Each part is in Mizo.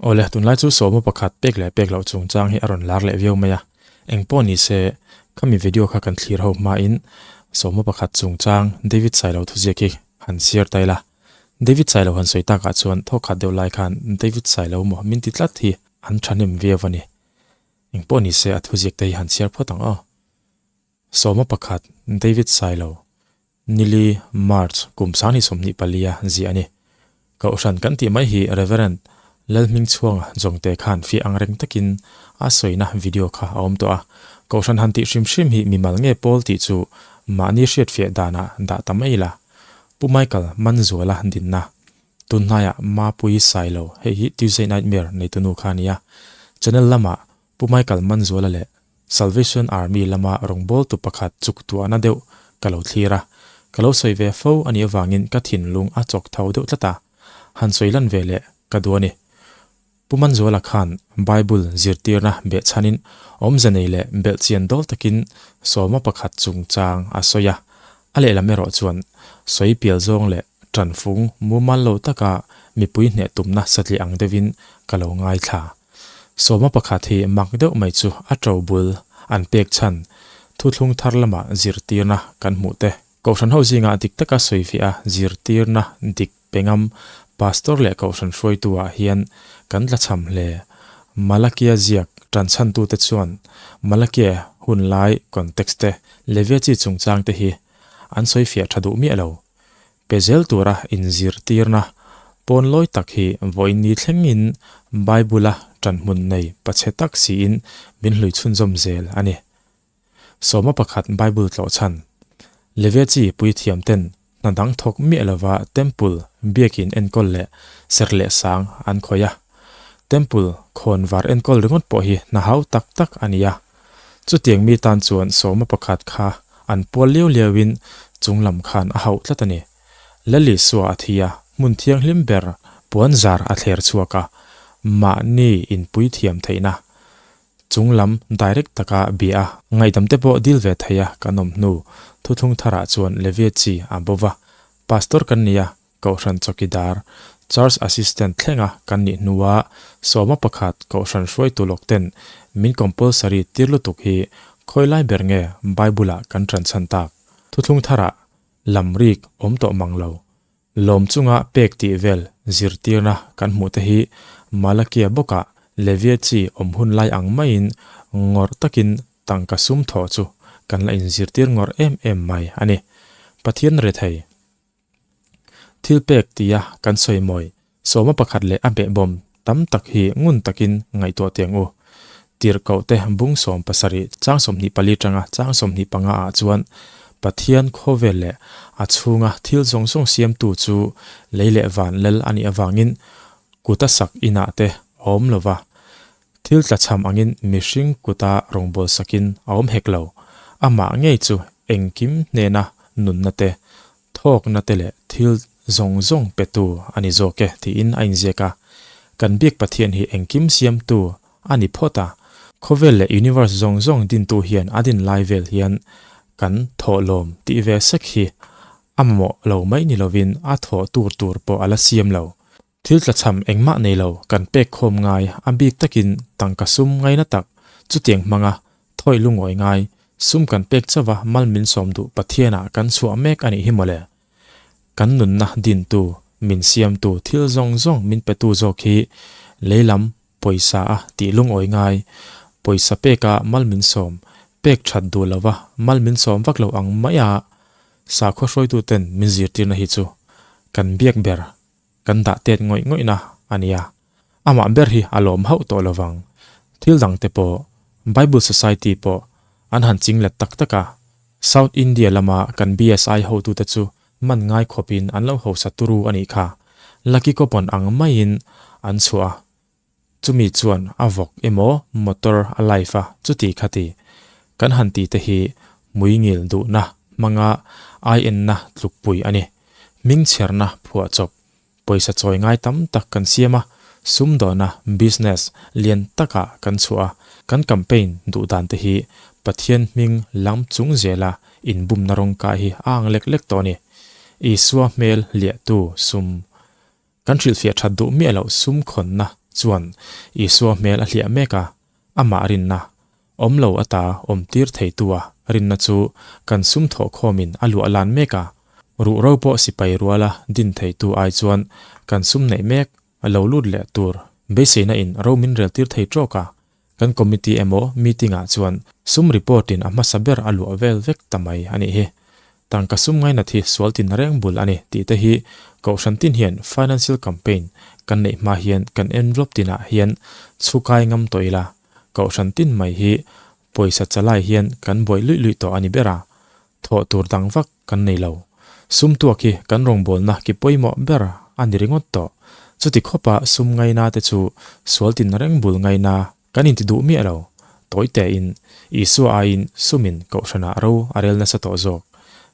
Awle, tunlai chu sawma pakhat pek leh pek loh chungchang hi a rawn lar leh viau mai a. Engpawh ni se, khami video kha kan thlir ho hmain sawma pakhat chungchang David Sailo thuziak hi han share ta ila. David Sailo han sawi takah chuan thawkhat deuh lai khan David Sailo maw min ti tlat hi an thahnem viau a ni. Engpawh ni se a thuziak te hi han chhiar phawt ang aw. Sawma pakhat David Sailo Nili, March, kum 2024 a ziah a ni. Kohhran kan tih mai hi Reverend Lalhmingchhuanga Jongte khan fiah ang reng takin a sawina video kha a awm tawh a. Kohhran han tih hrim hrim hi mimal nge pawl tih chu mahni hriatfiah danah dah ta mai ila. Pu Michael Manzuala dinna tunhnaiah Mapuii Sailo, hei hi Tuesday Nightmare neitunu kha a ni a, channel lamah Pu Michael Manzuala leh Salvation Army lama rawngbawltu pakhat chuk tuahna deuh ka lo thlir a, ka lo sawi ve fo a nih avangin ka thinlung a chawk tho deuh tlat a, han sawi lan ve leh ka duh a ni. Pu Manzuala khan Bible zirtirna behchhanin awmze nei leh belhchian dawl takin sawma pakhat chungchang a sawi a, a lehlam erawh chuan sawi pial zawng leh tanfung mumal lo taka mipui hneh tumna satliah ang deuhin ka lo ngaithla. Sawma pakhat hi mak deuh mai chu a to bul an pek chhan thuthlung thar lama zirtirna kan hmuh te. Kohhran ho zingah dik taka sawifiah a zirtirna dik pe ngam Pastor leh Kohhran hruaitu ah hian kan tlachham hle. Malakia ziak tan chhantute chuan Malakia hun lai context te Levia chi chungchang te hi an sawifiah tha duh miah lo. Pe zel tura inzirtirna pawn lawi tak hi vawiin thlengin Bible-a ṭanhmun nei pachhe tak siin min hlui chhunzawm zel a ni. Sawma pakhat Bible tlawh chhan. Levia chi puithiamten hna dang thawk miah lova Temple biakin enkawl leh serh leh sang an khawih a. Temple khawn var enkawl ringawt pawh hi hna hau tak tak a ni a. Chutiang mi tan chuan sawma pakhat kha an pual liau liauin chung lam khan a hauh tlat a ni. Lali sua a thi a, hmun thianghlim ber puan zar a thler chhuak a, mahni inpui thiam theihna chung lam direct taka bia a, ngaihdam te pawh dil ve thei a kan awm hnu thuthlung tharah chuan Levia chi a bo va, Pastor kan ni a, Kohhran chawkidar, Church Assistant thlenga kan nih hnua sawma pakhat Kohhran hruaitu lawk ten min compulsory tir lutuk hi khawi lai ber nge Bible ah kan ṭan chhan tak? Thuthlung tharah lam rik awm tawh mang lo. Lawm chunga pek tih vel zirtirna kan hmuh te hi Malakia bawkah Levia chi awm hun lai ang maiin ngawrh takin tangka sum thawh chu kan la inzirtir ngawrh em em mai a ni. Pathian rethei. Thil pek tia kan sawi mawi, sawma pakhat leh a behbawm tam tak hi ngun takin ngaihtuah teh ang u. Tirhkoh te bung 17 chang 24 tanga chang 25 ah chuan Pathian khawvel leh a chhunga thil zawng zawng siamtu chu lei leh van lal a nih avangin kuta sak inah te a awm lo va, thil tlachham angin mihring kuta rawngbâwl sakin a awm hek lo. Amah ngei chu engkim hnena nunna te Thawkna te leh thil zawng zawng petu a ni zawk e tiin a inziak a. Kan biak Pathian hi engkim siamtu a ni phawt a. Khawvel leh universe zawng zawng dintu hian a din lai vel hian kan thawhlawm tih ve sek hi a mamawh lo mai ni lovin a thawh tur tur pawh a la siam lo. Thil tlachham engmah nei lo kan pek khawm ngai a bik takin tangka sum ngaina tak chutiang hmanga thawi lungawi ngai sum kan pek chauha mal min sawm duh Pathianah kan chhuah mek a nih hi mawle. Kan nunna dintu, min siamtu thil zawng zawng min petu zawk hi leilam pawisa a tih lungawi ngai pawisa peka mal min sawm pek that duh lova mal min sawm vak lo ang maia sakhaw hruaituten min zirtirna hi chu kan biak ber Kan dah tet ngawih ngawihna a nia. Amah ber hi a lawm hauh tawh lo vang. Thil dang te pawh, Bible Society pawh an han ching let tak tak a. South India lama kan BSI hotute chu man ngai khawpin an lo hausa turu a nih kha. Lucky coupon ang maiin an chhuah a. Chumi chuan a vawk emaw motor a life a chuti khati. Kan han ti te hi hmuingil duhna hmanga aienna tlukpui a ni. Hmingchherna phuahchawp, pawisa chawi ngai tam tak kan siam a, sumdawna, business, lian takah kan chhuah a, kan campaign duh dan te hi Pathian hming lam chung zela inbumna rawng kai hi a ang lek lek tawh a ni. Isua hmel liahtu sum Kan hrilhfiah that duh miah loh sum khawnna Chuan Isua hmel a hliah mek a, amah rinna, awm lo ata awm tir theitu a rinna chu kan sum thawh khawmin a luah lan mek a, ruhro pawh sipai ruala din theitu ai chuan kan sum neih mek a lo lut leh tur beiseina in ro min rel tir thei tawk a, kan committee emaw meeting ah chuan sum report in a hmasa ber a luah vel vek ta mai a nih hi. Tangka sum ngainat hi sual tin reng bul a ni tih te hi Kohhran tin hian financial campaign kan neih hma hian kan envelope tinah hian chhukai ngam tawh ila, Kohhran tin mai hi pawisa chalai hian kan buai luih luih tawh a ni ber a, thawh tur dang vak kan nei lo. Sum tuak hi kan rawngbawlna ki pawimawh ber a ni ringawt tawh. Chuti khawpa sum ngaina te chu sual tin reng bul ngaina Kan inti duh miah lo. Tawi tein, Isua aiin sumin Kohhranah ro a rel nasa tawh zawk.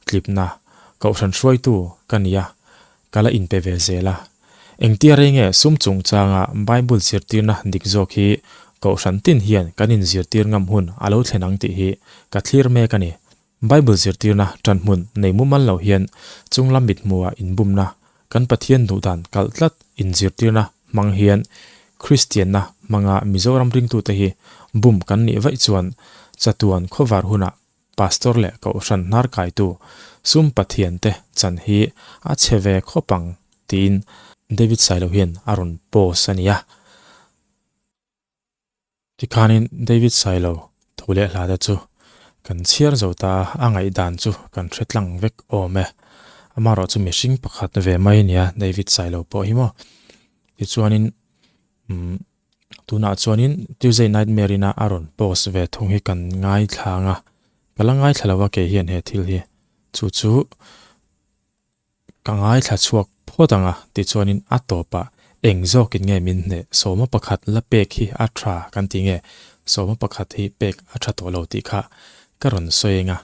Tlipna, Kohhran hruaitu ka ni a, ka la inpe ve zel a. Engtia rei nge sum chungchanga Bible zirtirna dik zawk hi Kohhran tin hian kan inzirtir ngam hun a lo thlen ang tih hi ka thlir mek a ni. Bible zirtirna ṭanhmun nei mumal lo hian chunglam mithmuha inbumna, kan Pathian duhdan kalh tlat inzirtirna hmang hian Kristianna hmanga Mizoram ringtute hi bum kan nih vaih chuan chatuan khawvar hunah Pastor leh Kohhran hnar kaitu sum Pathiante chan hi a chhe ve khawp ang tiin David Sailo hian a rawn post a nia. Tikhanin David Sailo thu leh hla te chu kan chhiar zo ta a, a ngaihdan chu kan hre tlang vek awm e. Amaherawh chu mihring pakhat ve mai nia David Sailo pawh hi maw. Tichuanin umm tunah chuanin Tuesday Nightmare ina a rawn post ve thung hi kan ngaithla ang a, ka la ngaithla lo a kei hian he thil hi chu chu Ka ngaithla chhuak phawt ang a, tichuanin a tawpah eng zawkin nge min hneh, sawma pakhat la pek hi a tha kan ti nge, sawma pakhat hi pek a tha tawh lo tih kha ka rawn sawi eng a,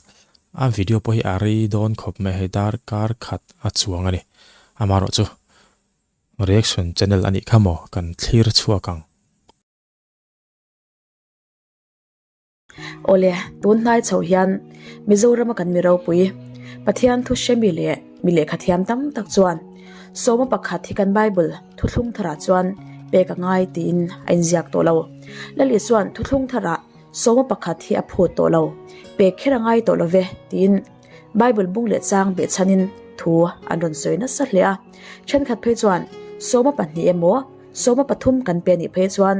a video pawh hi a rei dawn khawp mai hei darkar khat a chuang a ni. Amaherawh chu reaction channel a nih kha maw kan thlir chhuak ang. Awle, tun hnai chho hian Mizorama kan mi ropui, Pathian thu hremi leh mi lehkha thiam tam tak chuan sawma pakhat hi kan Bible thuthlung tharah chuan pek a ngai tiin a inziak tawh lo. Lali chuan thuthlung tharah sawma pakhat hi a phut tawh lo, pek kher a ngai tawh lo ve tiin Bible bung leh chang behchhanin thu an rawn sawi nasa hle a. Thenkhat phei chuan sawma pahnih emaw sawma pathum kan pe nih phei chuan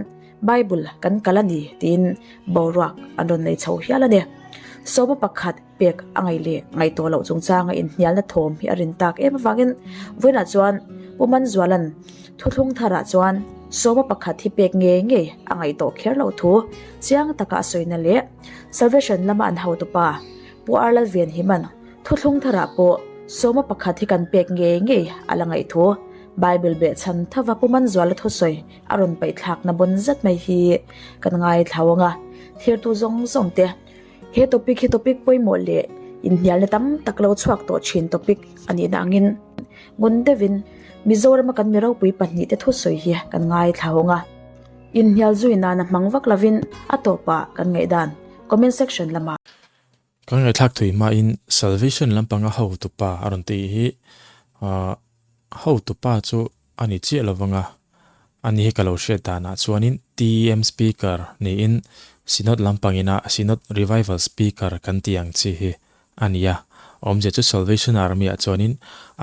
Bible kan kal a ni tiin boruak an rawn nei chho hial a ni. Sawma pakhat pek a ngaih leh ngaih tawh loh chungchanga inhnialna thawm hi a rin tak em avangin vawiinah chuan Pu Manzuala'n thuthlung tharah chuan sawma pakhat hi pek ngei ngei a ngaih tawh kher loh thu chiang taka a sawina leh Salvation lama an hotupa Pu Arlalvenhima'n thuthlung tharah pawh sawma pakhat hi kan pek ngei ngei a la ngaih thu Bible behchhan thova Pu Manzuala thusawi A rawn paih thlakna bawn zet mai hi kan ngaithla ang a, thirtu zawng zawng te he topic hi topic pawimawh leh inhnialna tam tak lo chhuak tawh thin topic a nihna angin ngun deuhin Mizorama kan mi ropui pahnihte thusawi hi kan ngaithla ang a, inhnial zui nana hmang vak lovin a tawpah kan ngaihdan comment section lamah. Kan ngaihthlak thui hmain Salvation lampanga hotupa a rawn tih hi ahh hotupa chu a ni chiah lo vang a, ani hi ka lo hriat danah chuanin TEM speaker niin Synod lampangina Synod Revival speaker kan tih ang chi hi a ni a, awmzia chu Salvation Army ah chuanin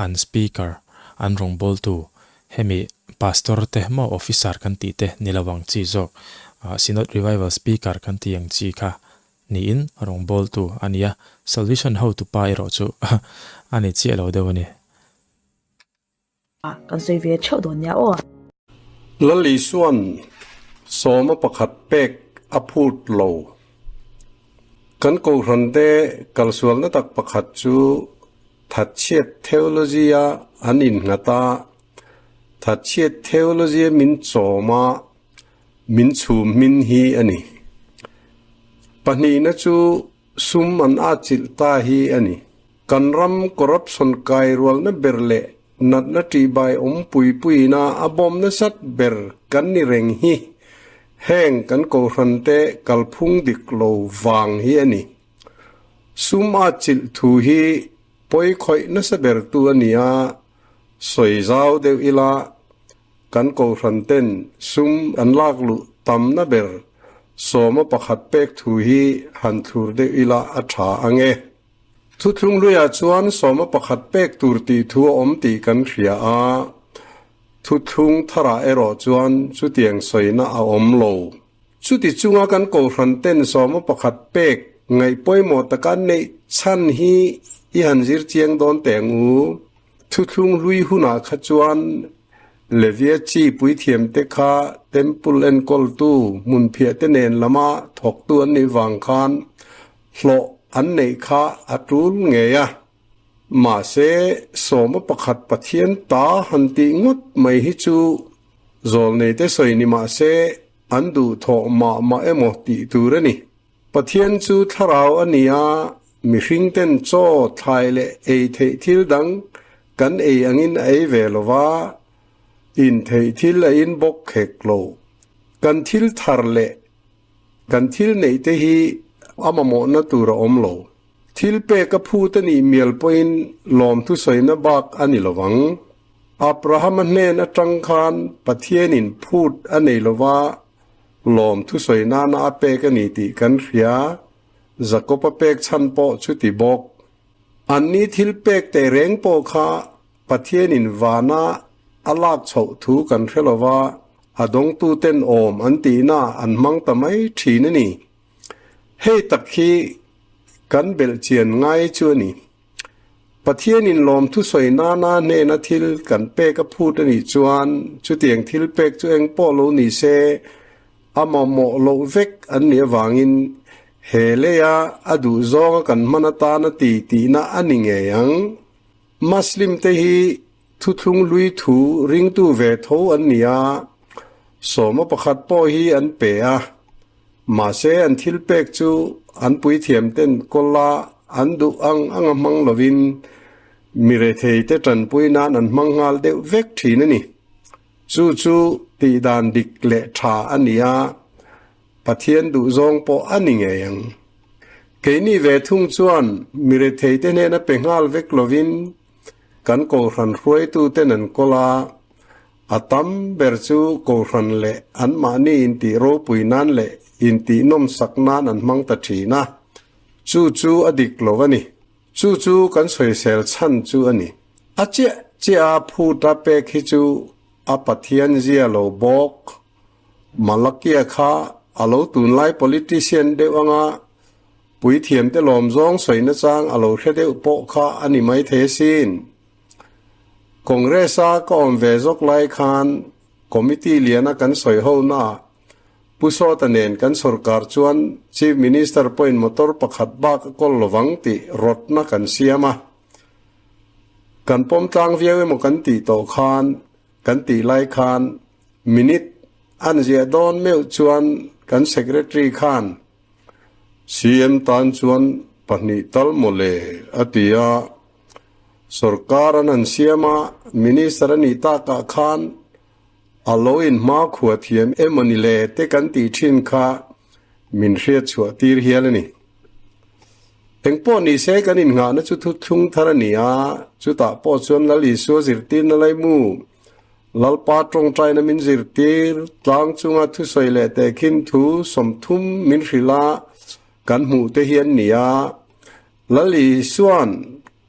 an speaker an rawngbawltu hemi pastor te maw officer kan tih te ni lo ang chi zawk ahh Synod Revival speaker kan tih ang chi kha Niin rawngbawltu a ni a, Salvation hotupa erawh chu a ni chiah lo deuh a ni. Kan sawi ve theuh dawn nia aw. Lal Isua'n sawma pakhat pek a phut lo. Kan Kohhrante kalsualna tak pakhat chu thatchhiat theology-a an innghat a, thatchhiat theology-a min chawm a, Min chhum hmin hi a ni. Pahnihna chu sum an atchilh ta hi a ni. Kan ram corruption kai rualna ber leh natna ṭihbai awm pui puiina a bawm nasat ber kan ni reng hi heng kan kohhrante kalphung dik lo vang hi a ni. Sum atchilh thu hi pawi khawih nasa bertu a ni a, sawi zau deuh ila. Kan kohhran ten sum an lak luh tamna ber sawma pakhat pek thu hi han thlur deuh ila a tha ang e. Thuthlung hluiah chuan sawma pakhat pek tur tih thu a awm tih kan hria a, thuthlung tharah erawh chuan chutiang sawina a awm lo. Chuti chunga kan kohhran ten sawma pakhat pek ngaih pawimawh taka neih chhan hi i han zir chiang dawn teh ang u. Thuthlung hlui hunah kha chuan Levia chi puithiamte kha Temple enkawltu hmunphiahte nen lama thawktu an nih vang khan hlawh an neih kha a tul ngei a. Mahse, sawma pakhat Pathian ta han tih ngawt mai hi chu zawlneite sawi ni mah se an duhthawh mah mah emaw tih tur a ni. Pathian chu thlarau a ni a, mihringten chaw, thlai leh ei theih thil dang kan ei angin a ei ve lo va, in theih thil a in bawk khek lo. Kan thil thar leh kan thil neih te hi a mamawhna tur a awm lo. Thil pek a phut a nih mial pawhin lawmthu sawina bak a ni lo vang. Abrahama hnen atang khan Pathianin phut a nei lo va, Lawm thusawi nana a pek a ni tih kan hria, Jakob-a pek chhan pawh chuti bawk. Anni thil pek teh reng pawh kha Pathianin vana a lak chhoh thu kan hre lo va, a dawngtuten awm an tihna an hmang ta mai thin a ni. Hei tak hi kan belhchian ngai chu a ni. Pathianin lawmthu sawi nana hnena thil kan pek a phut a nih chuan chutiang thil pek chu eng pawh lo ni se, a mamawh loh vek an nih avangin he leia a duh zawnga kan hman atana ti tihna a ni ngei ang. Muslim te hi thuthlung hlui thu ringtu ve tho an ni a, sawma pakhat pawh hi an pe a. Mahse, an thil pek chu an puithiam ten kawla an duh ang anga hmang lovin mi retheite tanpui nan an hmang nghal deuh vek thin a ni. Chu chu tihdan dik leh tha a ni a, Pathian duh zawng pawh a ni ngei ang. Keini ve thung chuan mi retheite hnena pe nghal vek lovin kan kohhran hruaituten an kawl a, A tam ber chu Kohhran leh anmahni intih ropui nan leh intih nawmsak nan an hmang ta thin a, chu chu a dik lo a ni. Chu chu kan sawisel chhan chu a ni. A chiah chiah a phut a pek hi chu a Pathian zia lo bawk. Malakia kha a lo tunlai politician deuh anga puithiamte lawm zawng sawi nachang a lo hre deuh pawh kha a ni maithei asin. Congress-a ka awm ve zawk lai khan Committee liana kan sawi ho naah Pu Sawta nen kan sorkar chuan Chief Minister pawhin motor pakhat bak a kawl lovang tih rawtna kan siam a. Kan pawm tlang viau emaw kan tih tawh khan kan tih lai khan minute an ziah dawn meuh chuan kan Secretary khan CM tan chuan pahnih tal mawle a ti a. Sorkar an han siam a, Minister a nih takah khan a lo inhma khua thiam emaw ni le te kan tih thin kha min hriat chhuah tir hial a ni. Engpawh ni se kan innghahna chu thuthlung thar a ni a, chutah pawh chuan Lal Isua zirtirna laimu, Lalpa tawngtaina min zirtir, tlang chunga thusawi leh tehkhin thu 30 min hrilh a kan hmuh te hi an ni a. Lal Isua'n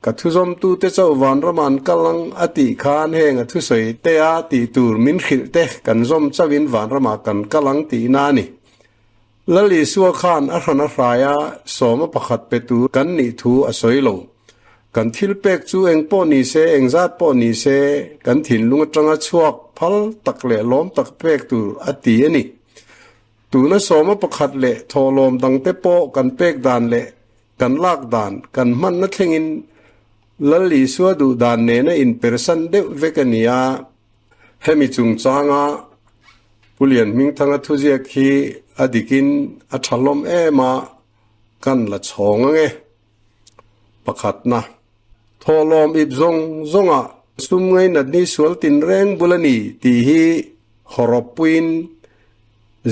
ka thuzawmtute chauh vanrama an kal ang a tih khan heng a thusawi te a tih tur min hrilh te kan zawm chauhin vanramah kan kal ang tihna a ni. Lal Isua khan a hran a hrai a, sawma pakhat pe tur kan nih thu a sawi lo. Kan thil pek chu eng pawh ni se, eng zat pawh ni se, kan thinlung atanga chhuak phal tak leh lawm tak pek tur a ti a ni. Tuna sawma pakhat leh thawhlawm dangte pawh kan pek dan leh kan lak dan kan hmanna thlengin Lal Isua duh dan nena inpersan deuh vek a ni a. Hemi chungchanga Pu Lianhmingthanga thuziak hi a dikin a tha hlawm em a, kan la chhawng ang e. Pakhatna, thawhlawm ip zawng zawngah sum ngainatni sual tinreng bul a ni tih hi hawrawppuiin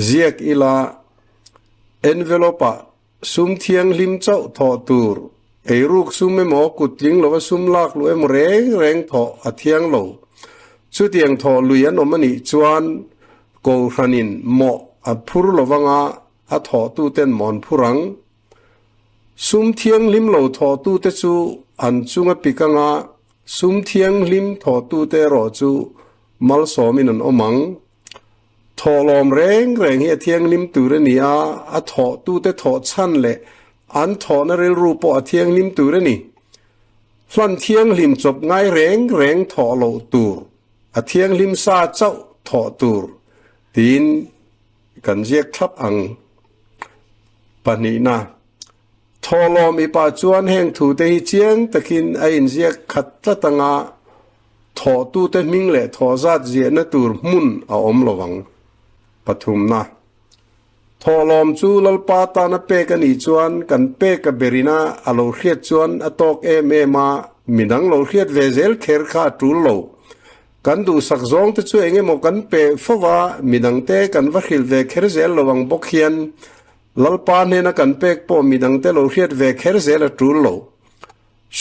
ziak ila envelope-ah Sum thianghlim chauh thawh tur, eiruk sum emaw, kut tling lova sum lak luh emaw reng reng thawh a thiang lo. Chutiang thawh lui an awm a nih chuan Kohhranin mawh a phur lovanga a thawhtuten mawh an phur ang. Sum thianghlim lo thawhtute chu an chunga pik anga sum thianghlim thawhtute erawh chu malsawmin an awm ang. Thawhlawm reng reng hi a thianghlim tur a ni a, a thawhtute thawh chhan leh an thawhna rilru pawh a thianghlim tur a ni. Hlan thianghlim chawp ngai reng reng thawh loh tur, a thianghlim sa chauh thawh tur tiin kan ziak thlap ang. Pahnihna, Thawhlawm i pah chuan heng thute hi chiang takin a inziak khat tlat anga thawhtute hming leh thawhzat ziahna tur hmun a awm lo ang. Pathumna, Thawhlawm chu Lalpa tana pek a nih chuan kan pek a berina a lo hriat chuan a tawk em em a, midang lo hriat ve zel kher kha a tul lo. Kan duhsak zawng te chu eng emaw kan pe fo va, midangte kan va hrilh ve kher zel lo ang bawk hian Lalpa hnena kan pek pawh midangte lo hriat ve kher zel a tul lo.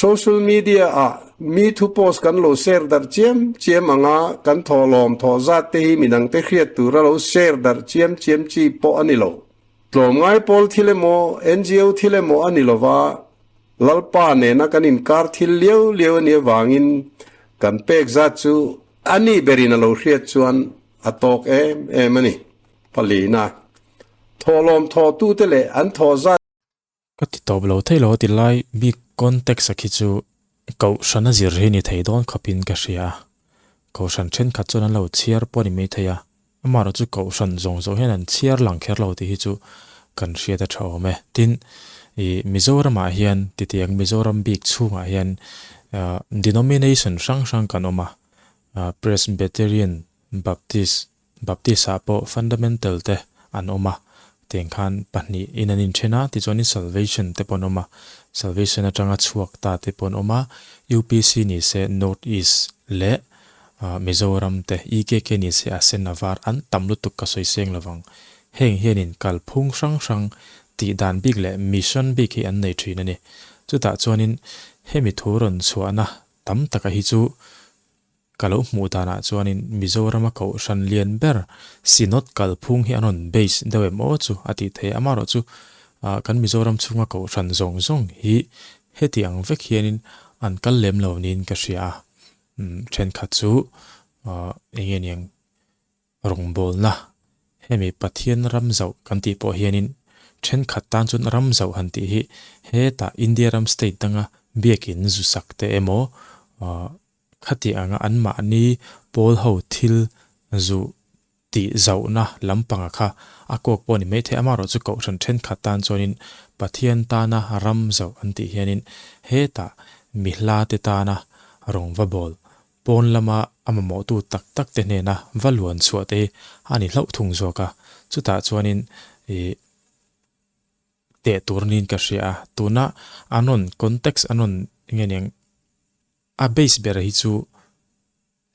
Social media ah mi thu post kan lo share darh chiam chiam anga kan thawhlawm thawh zat te hi midangte hriat tura lo share darh chiam chiam chi pawh a ni lo. Tlawmngai pawl thil emaw NGO thil emaw a ni lova, Lalpa nena kan inkar thil liau liau a nih avangin kan pek zat chu a nih berin a lo hriat chuan a tawk em em a ni. Palina, Thawhlawm thawhtute leh an thawh zat. Ka ti tawp lo thei lo a ti lai bik context a khi chu Kohhran a zir hi ni thei dawn khawpin ka hria a, Kohhran thenkhat chuan an lo chhiar pawh a ni mai thei a, amaherawh chu Kohhran zawng zawng hian an chhiar lang kher lo tih hi chu kan hriat a tha awm e. Tin, ih Mizoramah hian titiang Mizoram bik chhungah hian denomination hrang hrang kan awm a, Presbyterian, Baptist, Baptist-ah pawh fundamental te an awm a, tiang khan pahnih in an inthen a, tichuanin Salvation te pawh an awm a, Salvation atanga chhuak ta te pawh an awm a, UPC ni se North East leh Mizoram te, EKK ni se a sen a var an tam lutuk ka sawi seng lovang. Heng hianin kalphung hrang hrang tih dan bik leh mission bik hi an nei thin a ni. Chutah chuanin hemi thu rawn chhuahna tam taka hi chu Ka lo hmuh danah chuanin Mizorama Kohhran lian ber Synod kalphung hi an rawn base deuh em aw chu a tih theih a, amaherawh chu kan Mizoram chhunga Kohhran zawng zawng hi heti ang vek hianin an kal lem lo niin ka hria a, thenkhat chu eng nge niang Rawngbawlna, Hemi Pathian ram zauh kan tih pawh hianin thenkhat tan chuan ram zauh han tih hi hetah India ram state danga biakin zu sak te emaw khati anga anmahni pawl ho thil zu tih zauhna lampanga kha a kawk pawh a ni maithei. Amaherawh chu kohhran thenkhat tan chuanin Pathian tana ram zauh an tih hianin hetah mi hla te tana rawng va bawl Pawn lama a mamawhtu tak tak te hnena va luan chhuah te hi a ni hlauh thung zawk a, chutah chuanin ih teh tur niin ka hria a, tuna an rawn context an rawn nge niang a base ber hi chu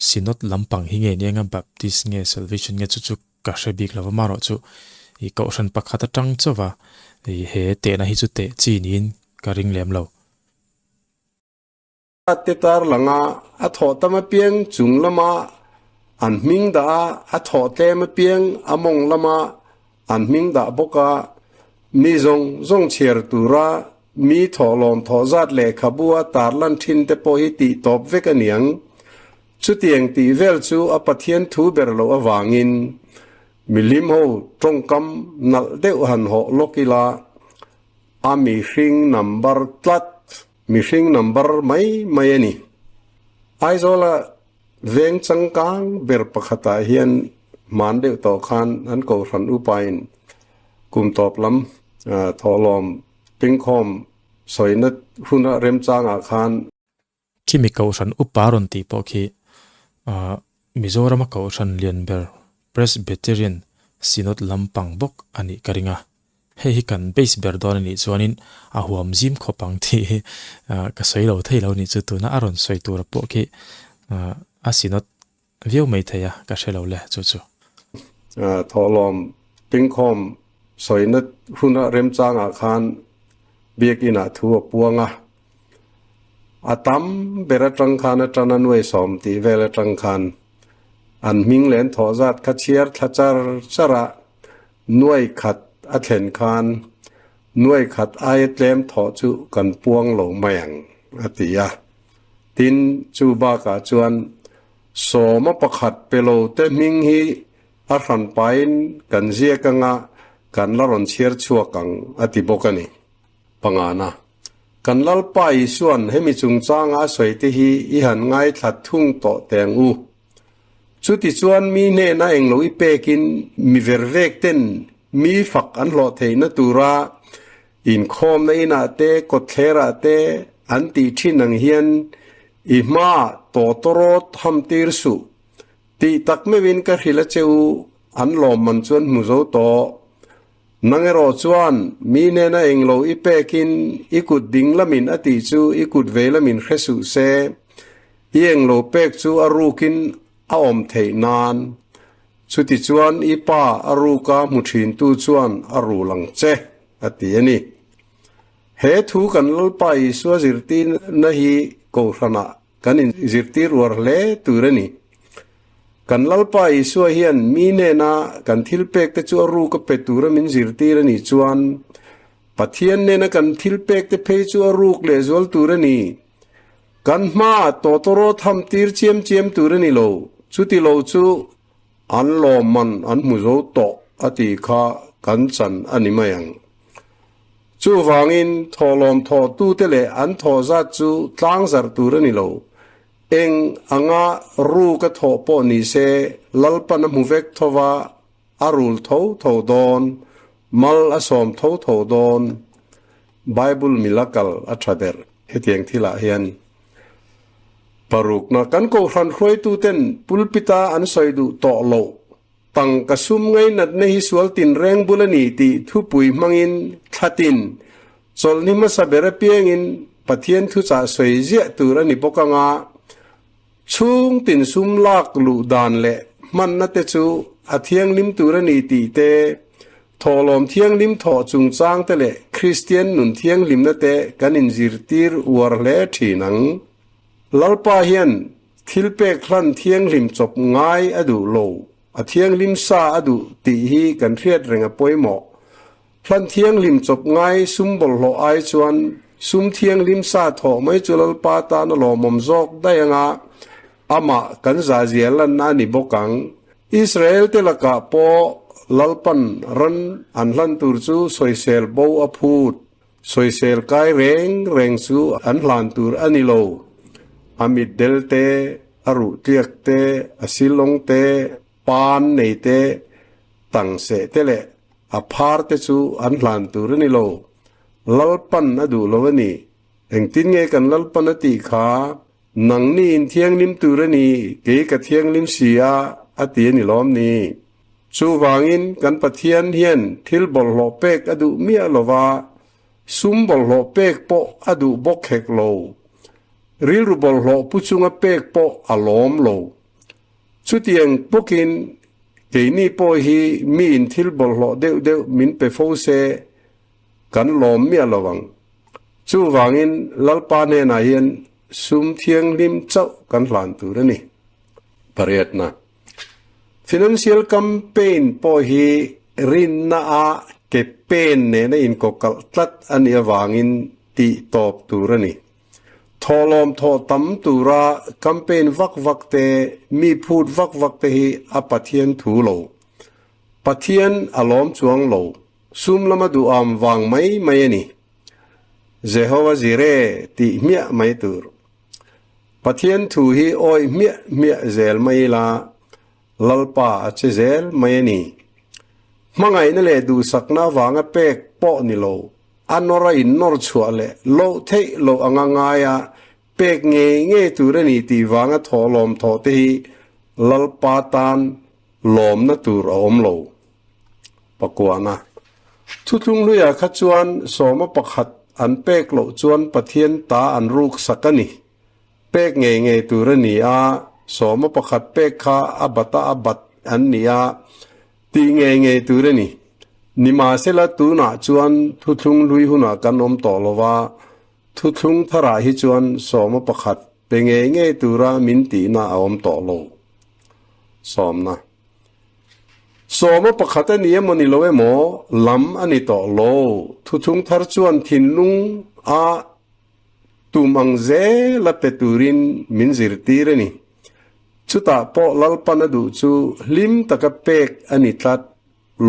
Synod lampang hi nge niang a Baptist nge Salvation nge chu chu ka hre bik lo va, marawh chu ih kohhran pakhat atang chauva ih he tehna hi chu teh chi niin ka ring lem lo. A te tar langa a thawh tam apiang chung lama an hming dah a, a thawh tlem apiang a mawng lama an hming dah bawk a, mi zawng zawng chhiar tura mi thawhlawm thawh zat lehkhabu a tarlan thin te pawh hi tih tawp vek a niang. Chutiang tih vel chu a Pathian thu ber loh avangin milim ho tawngkam nalh deuh han hawh lawk ila a mihring number tlat. Mihring number mai mai a ni. Aizawla veng changkang ber pakhatah hian hman deuh tawh khan an kohhran upain kum tawp lam thawhlawm pingkhawm sawina huna remchangah khan, Khimi kohhran upa rawn tih pawh khi Mizorama kohhran lian ber Presbyterian Synod lampang bawk a nih ka ring a. Hei hi kan base ber dawn a nih chuanin a huam zim khawp ang tih hi ka sawi lo thei lo a nih chu tuna a rawn sawi tura pawh khi a Synod viau mai thei a ka hre lo le chu chu. Thawhlawm pingkhawm sawina huna remchangah khan biakinah thu a puang a, a tam ber atang khan atana nuaisawm tih vel atang khan. An hming leh an thawh zat kha chhiar thla char char a, nuai khat a thlen khan nuai khat aia tlem thawh chu kan puang lo mai ang, a ti a. Tin, chu bakah chuan sawma pakhat pe lo te hming hi a hran pain kan ziak anga kan la rawn chhiar chhuak ang, a ti bawk a ni. Pangana, Kan Lalpa Isua'n hemi chungchanga a sawi te hi i han ngaithla thung tawh teh ang u. Chutichuan mi hnena englo i pekin mi vervek ten mi fak an hlawh theihna tura inkhawmna inah te kawtthlerah te an tih thin ang hian i hmaah tawtawrawt ham tir suh tih tak meuhin ka hrilh a che u, an lawmman chuan hmu zo tawh. Nang erawh chuan mi nena englo i pekin i kut ding lamin a tih chu i kut vei lamin hre suh se, i englo pek chu a rukin a awm theih nan. Chutichuan i pa a ruka hmu thintu chuan a rul ang che, a ti a ni. He thu kan Lalpa Isua zirtirna hi Kohhranah Kan inzirtir uar hle tur a ni. Kan Lalpa Isua hian mi hnena kan thilpek te chu a ruk a pe tura min zirtir a nih chuan, Pathian hnena kan thilpek te phei chu a ruk lehzual tur a ni. Kan hmaah tawtawrawt ham tir chiam chiam tur a ni lo, chuti lo chu an lawmman an hmu zo tawh a tih kha kan chan a ni mai ang. Chuvangin, thawhlawm thawhtute leh an thawh zat chu tlang zarh tur a ni lo. Eng anga ruk a thawh pawh ni se, Lalpan a hmu vek tho va, a rul tho tho dawn, mal a sawm tho tho dawn. Bible mila kal a tha ber hetiang thilah hian. Parukna, kan Kohhran hruaituten pulpita an sawi duh tawh loh. Tangka sum ngainatna hi sual tinreng bul a ni tih thupui hmangin thlatin chawlhni hmasa ber apiangin Pathian thuchah sawi ziah tur a ni bawk anga chhung tin sum lak luh dan leh hmanna te chu a thianghlim tur a ni tih te, thawhlawm thianghlim thawh chungchang te leh Kristian nun thianghlimna te kan inzirtir uar hle thin ang. Lalpa hian Thil pek hlan thianghlim chawp ngai a duh lo, a thianghlim sa a duh tih hi kan hriat reng a pawimawh. Hlan thianghlim chawp ngai sum bawlhhlawh ai chuan sum thianghlim sa thawh mai chu Lalpa tan a lawmawm zawk daih anga amah kan zahzia lanna a ni bawk ang. Israel te lakah pawh Lalpan ran an hlan tur chu sawisel bo a phut. Sawisel kai reng reng chu an hlan tur a ni lo. A mitdel te, a ruh tliak te, a silawng te, pan nei te, tangseh te leh a phar te chu an hlan tur a ni lo. Lalpan a duh lo a ni. Engtin nge kan Lalpan a tih kha? Nangni in thianghlim tur a ni, kei ka thianghlim si a, a ti a ni lawm ni? Chuvangin kan Pathian hian thil bawlhhlawh pek a duh miah lo va, sum bawlhhlawh pek pawh a duh bawk hek lo. Rilru bawlhhlawh pu chunga pek pawh a lawm lo. Chutiang bawkin keini pawh hi miin thil bawlhhlawh deuh deuh min pe fo se, Kan lawm miah lo ang. Chuvangin Lalpa hnenah hian sum thianghlim chauh kan hlan tur a ni. Pariatna, Financial campaign pawh hi rinna a ke pen nena inkawkalh tlat a nih avangin tih tawp tur a ni. Thawhlawm thawh tam tura campaign vak vak te, mi phut vak vak te hi a Pathian thu lo. Pathian a lawm chuang lo. Sum lama duham vang mai mai a ni. Jehova Jireh tih hmiah mai tur. Pathian thu hi awih hmiah hmiah zel mai ila, Lalpa a che zel mai a ni. Hmangaihna leh duhsakna avanga pek pawh ni lo, a nawr a innawr chhuah leh loh theih loh anga ngaia pek ngei ngei tur a ni tih vanga thawhlawm thawh te hi Lalpa tan lawmna tur a awm lo. Pakuana. Thuthlung hluiah kha chuan sawma pakhat an pek loh chuan Pathian ta an ruk sak a ni. Pek ngei ngei tur a ni a, sawma pakhat pek kha a bata a bat an ni a, tih ngei ngei tur a ni. Nimahsela tunah chuan thuthlung hlui hunah kan awm tawh lo va, thuthlung tharah hi chuan sawma pakhat pe ngei ngei tura min tihna a awm tawh lo. Sawmna. Sawma pakhat a ni emaw ni lo emaw, lam a ni tawh lo. Thuchhung thar chuan thinlung a tum ang zel a pe turin min zirtir a ni. Chutah pawh Lalpan a duh chu hlim taka pek a ni tlat.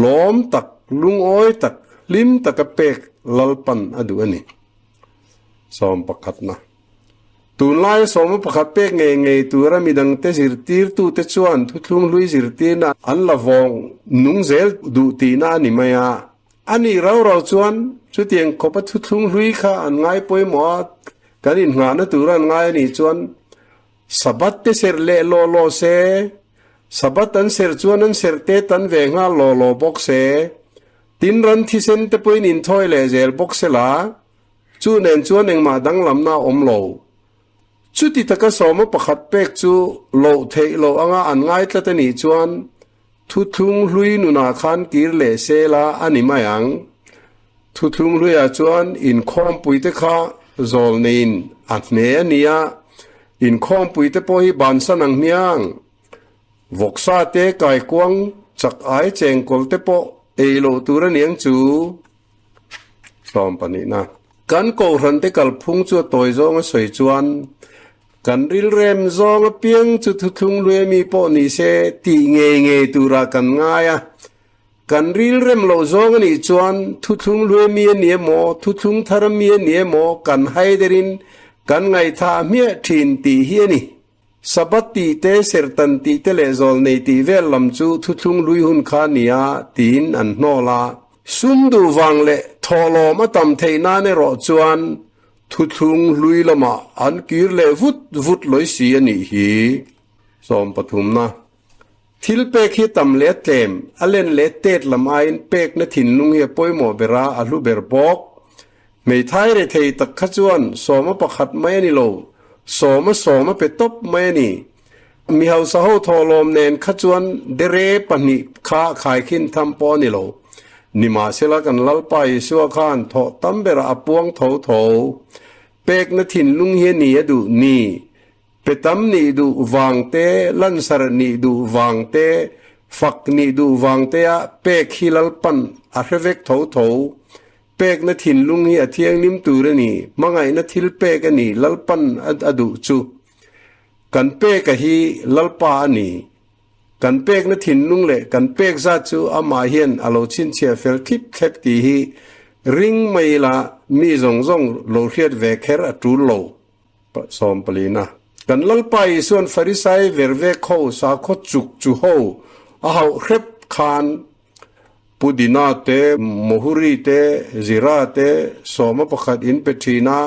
Lawm tak, lungawi tak, hlim taka pek Lalpan a duh a ni. Sawm pakhatna. Tunlaia sawma pakhat pek ngei ngei tura midangte zirtirtute chuan thuthlung hlui zirtirna an la vawng nung zel duh tihna a ni mai a. A nih rau rau chuan chutiang khawpa thuthlung hlui kha an ngai pawimawh a, kan inngahna tura an ngai a nih chuan Sabbath te serh leh law law se, Sabbath an serh chuan an serh te tan ve nghal law law bawk se, tin ran thisen te pawhin inthawi leh zel bawk se la, Chu nen chuan engmah danglamna a awm lo. Chuti taka sawma pakhat pek chu loh theih loh anga an ngai tlat a nih chuan thuthlung hlui nunah khan kir leh se la a ni mai ang. Thuthlung hluiah chuan inkhawmpuite kha zawl neiin a hne a ni a, inkhawmpuite pawh hi bansan ang hmiang. Vawksa te kaikuang chak ai chengkawl te pawh ei loh tur a niang chu. 12na. Kan Kohhrante kalphung chu a tawi zawnga sawi chuan, kan rilrem zawng apiang chu thuthlung luia mi pawh ni se tih ngei ngei turah kan ngai a. Kan rilrem loh zawng a nih chuan thuthlung luia mi a ni emaw, thuthlung thar a mi a ni emaw kan haiderin kan ngaihthah hmiah thin tih hi a ni. Sabbath tih te, Serhtan tih te leh Zawlnei tih vel lam chu thuthlung lui hun kha nia tiin an hnawl a. Sum duh vang leh thawhlawm a tam theih nan erawh chuan thuthlung hlui lamah an kir leh vut vut lawi si a nih hi. 13 na. Thil pek hi tam leh a tlem, a len leh tet lam aiin pekna thinlung hi a pawimawh ber a, a hlu ber bawk. Hmeithai rethei tak kha chuan sawma pakhat mai a ni lo, sawma sawma pe tawp mai a ni. Mi hausa ho thawhlawm nen kha chuan dere pahnih kha khaikhin tham pawh a ni lo. Nimahsela kan Lalpa Isua khan thawh tam berah a puang tho tho. Pekna thinlung hi a ni a duh ni. Pe tam nih duh vang te, lansar nih duh vang te, fak nih duh vang tea pek hi Lalpan a hre vek tho tho. Pekna thinlung hi a thianghlim tur a ni, hmangaihna thil pek a ni, Lalpan a duh chu. Kan peka hi Lalpa a ni. Kan pekna thinlung leh kan pek zat chu amah hian a lo chhinchhiah fel thlip thlep tih hi ring mai ila mi zawng zawng lo hriat ve kher a tul lo. 14a. Kan Lalpa Isua'n Farisai vervek ho sakhaw chuk chu ho a hauh hrep khan Pudina te, Mohuri te, Zira te sawma pakhat in pe thin a,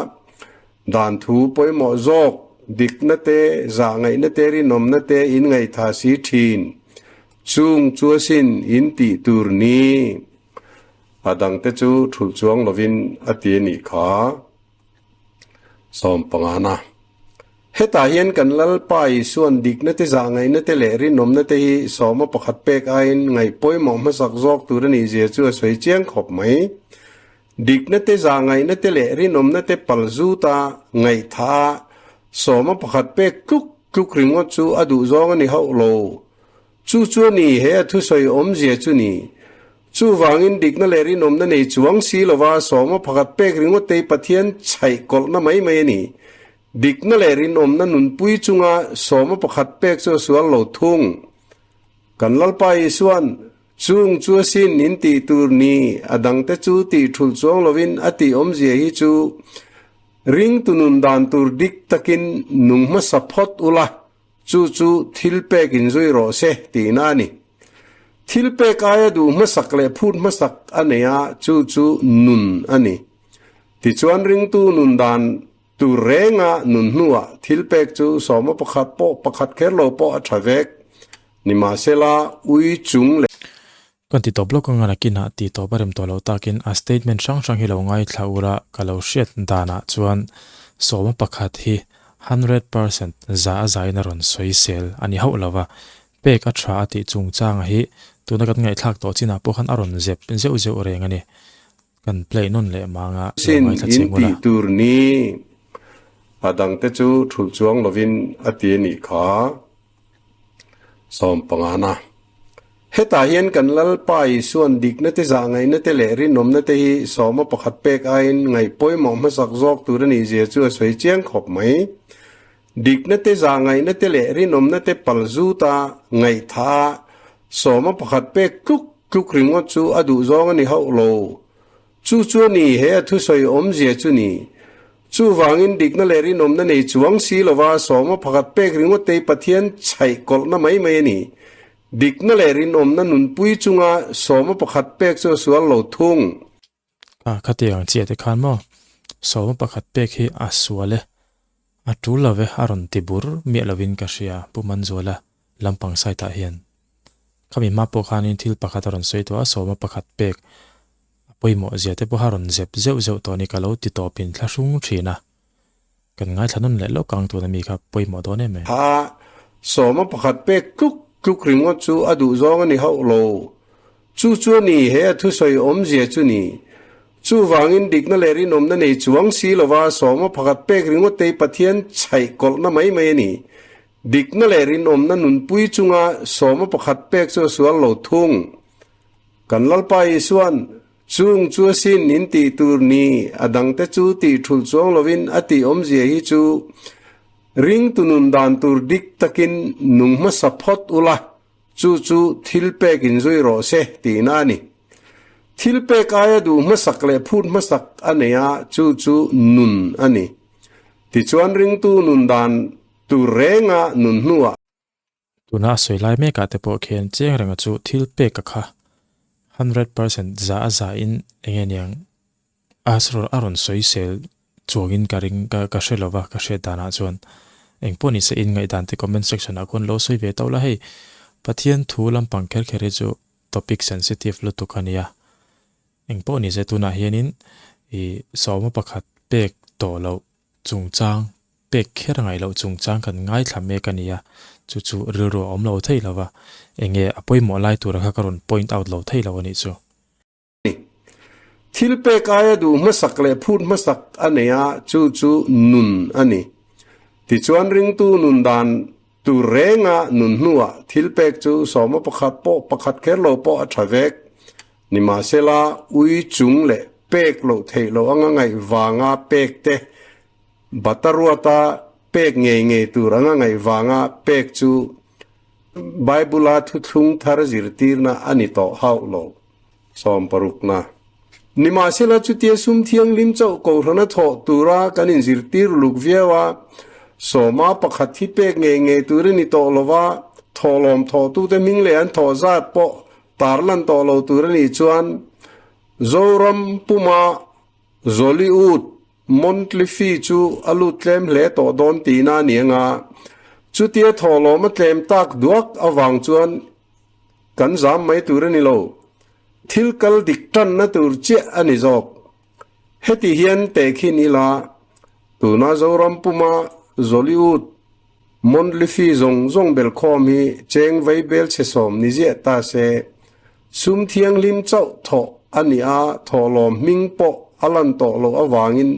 dan thu pawimawh zawk, dikna te, zahngaihna te, rinawmna te in ngaihtha si thin. Chung chu asin in tih tur ni. A dangte chu thulh chuang lovin a ti a nih kha. 15 na. Hetah hian kan Lalpa Isua'n dikna te, zahngaihna te leh rinawmna te hi sawma pakhat pek aiin ngaih pawimawh hmasak zawk tur a nih zia chu a sawi chiang khawp mai. Dikna te, zahngaihna te leh rinawmna te pal zuta ngaihtha a sawma pakhat pek tluk tluk ringawt chu a duh zawng a ni hauh lo. Chu chu a ni, he a thusawi awmzia chu ni. Chuvangin dikna leh rinawmna nei chuang si lova sawma pakhat pek ringawt te hi Pathian chhaih kawlhna mai mai a ni. Dikna leh rinawmna nunpui chunga sawma pakhat pek chu a sual lo thung. Kan Lalpa Isua'n, Chung chu a sin in tih tur ni, a dangte chu tih thulh chuang lovin a tih awmzia hi chu ringtu nun dan tur dik takin nung hmasa phawt ula, Chu chu thil pek inzui rawh se tihna a ni. Thil pek aia duh hmasak leh phut hmasak a nei a, chu chu nun a ni. Tichuan ringtu nun dan tur renga nun hnuah thil pek chu sawma pakhat pawh pakhat kher lo pawh a tha vek. Nimahsela ui chung leh. Kan ti tawp lawk anga nakinah ti tawp a rem tawh loh takin a statement hrang hrang hi lo ngaithla ula ka lo hriat danah chuan sawma pakhat hi 100% za a zain a rawn sawi sel a ni hauh lova, pek a tha a tih chungchanga hi tuna kan ngaihthlak tawh chinah pawh khan a rawn zep zeuh zeuh reng a ni. Kan play nawn leh manga lo Sin ngaithla in cheng ula. tih tur ni a dangte chu thulh chuang lovin a ti a nih kha. Sawmpangana. Hetah hian kan Lalpa Isua'n dikna te zahngaihna te leh rinawmna te hi sawma pakhat pek aiin ngaih pawimawh hmasak zawk tur a nih zia chu a sawi chiang khawp mai. Dikna te zahngaihna te leh rinawmna te pal zuta ngaihthah a sawma pakhat pek tluk tluk ringawt chu a duh zawng a ni hauh lo. Chu chu a ni, he a thusawi awmzia chu ni. Chuvangin dikna leh rinawmna nei chuang si lova sawma pakhat pek ringawt te hi Pathian chhaih kawlhna mai mai a ni. Dikna leh rinawmna nunpui chunga sawma pakhat pek chu a sual lo thung. A khatiang chiah te khan maw sawma pakhat pek hi a sual e, a tul lo ve a rawn ti bur miah lovin ka hria Pu Manzuala lampang site ah hian. Khami hma pawh khanin thil pakhat a rawn sawi tawh a, sawma pakhat pek a pawimawh zia te pawha rawn zep zeuh zeuh tawh a ni ka lo ti tawpin thla hrung thin a. Kan ngaithla nawn leh lawk ang tuna mi kha pawimawh dawn em em. Kha sawma pakhat pek tluk tluk ringawt chu a duh zawng a ni hauh lo. Chu chu a ni, he a thusawi awmzia chu ni. Chuvangin dikna leh rinawmna nei chuang si lova sawma pakhat pek ringawt te hi Pathian chhaih kawlhna mai mai a ni. Dikna leh rinawmna nunpui chunga sawma pakhat pek chu a sual lo thung. Kan Lalpa Isua'n, Chung chu a sin in tih tur ni, a dangte chu tih thulh chuang lovin a tih awmzia hi chu ringtu nun dan tur dik takin nung hmasa phawt ula, chu chu thil pek inzui rawh se tihna a ni. Thil pek aia duh hmasak leh phut hmasak a nei a, chu chu nun a ni. Tichuan ringtu nun dan tur renga nun hnuah. Tuna a sawi lai mekah te pawh khian chiang renga chu thil pek a kha 100% za a za in enge niang a a rawn sawi sel chuangin ka ring ka ka hre lova ka hriat danah chuan eng pawh nise in ngaihdan te comment section ah khuan lo sawi ve tauh la hei Pathian thu lampang kher kher hi chu topic sensitive lutuk a nia eng pawh nise tunah hianin ih sawma pakhat pek tawh loh chungchang pek kher ngaih loh chungchang kan ngaithla mek a nia, chu chu rilru a awm lo thei lo va, enge a pawimawh lai tura kha ka rawn point out lo thei lo a nih chu. Thil pek aia duh hmasak leh phut hmasak a nei a, chu chu nun a ni. Tichuan ringtu nun dan tur renga nun hnuah thil pek chu sawma pakhat pawh pakhat kher lo pawh a tha vek. Nimahsela ui chung leh pek loh theih loh anga ngaih vanga pek te Bata ruata pek ngei ngei tur anga ngaih vanga pek chu Bible-a thuthlung thar zirtirna a ni tawh hauh lo. Sawmparukna. Nimahsela chutia sum thianghlim chauh kohhrana thawh tura kan inzirtir uluk viau a, sawma pakhat hi pek ngei ngei tur a ni tawh lo va, thawhlawm thawhtute hming leh an thawh zat pawh tarlan tawh lo tur a nih chuan Zoram puma Zoliut Monthly fee chu a lut tlem hle tawh dawn tihna a ni anga, chutia thawhlawm a tlem tak duak avang chuan kan zam mai tur a ni lo. Thil kal dik tanna tur chiah a ni zawk. Heti hian tehkhin ila, tuna Zoram puma Zoliut Monthly fee zawng zawng belkhawm hi cheng vei bel chhe sawm ni ziah ta se, Sum thianghlim chauh thawh a ni a, thawhlawm hming pawh a lan tawh loh avangin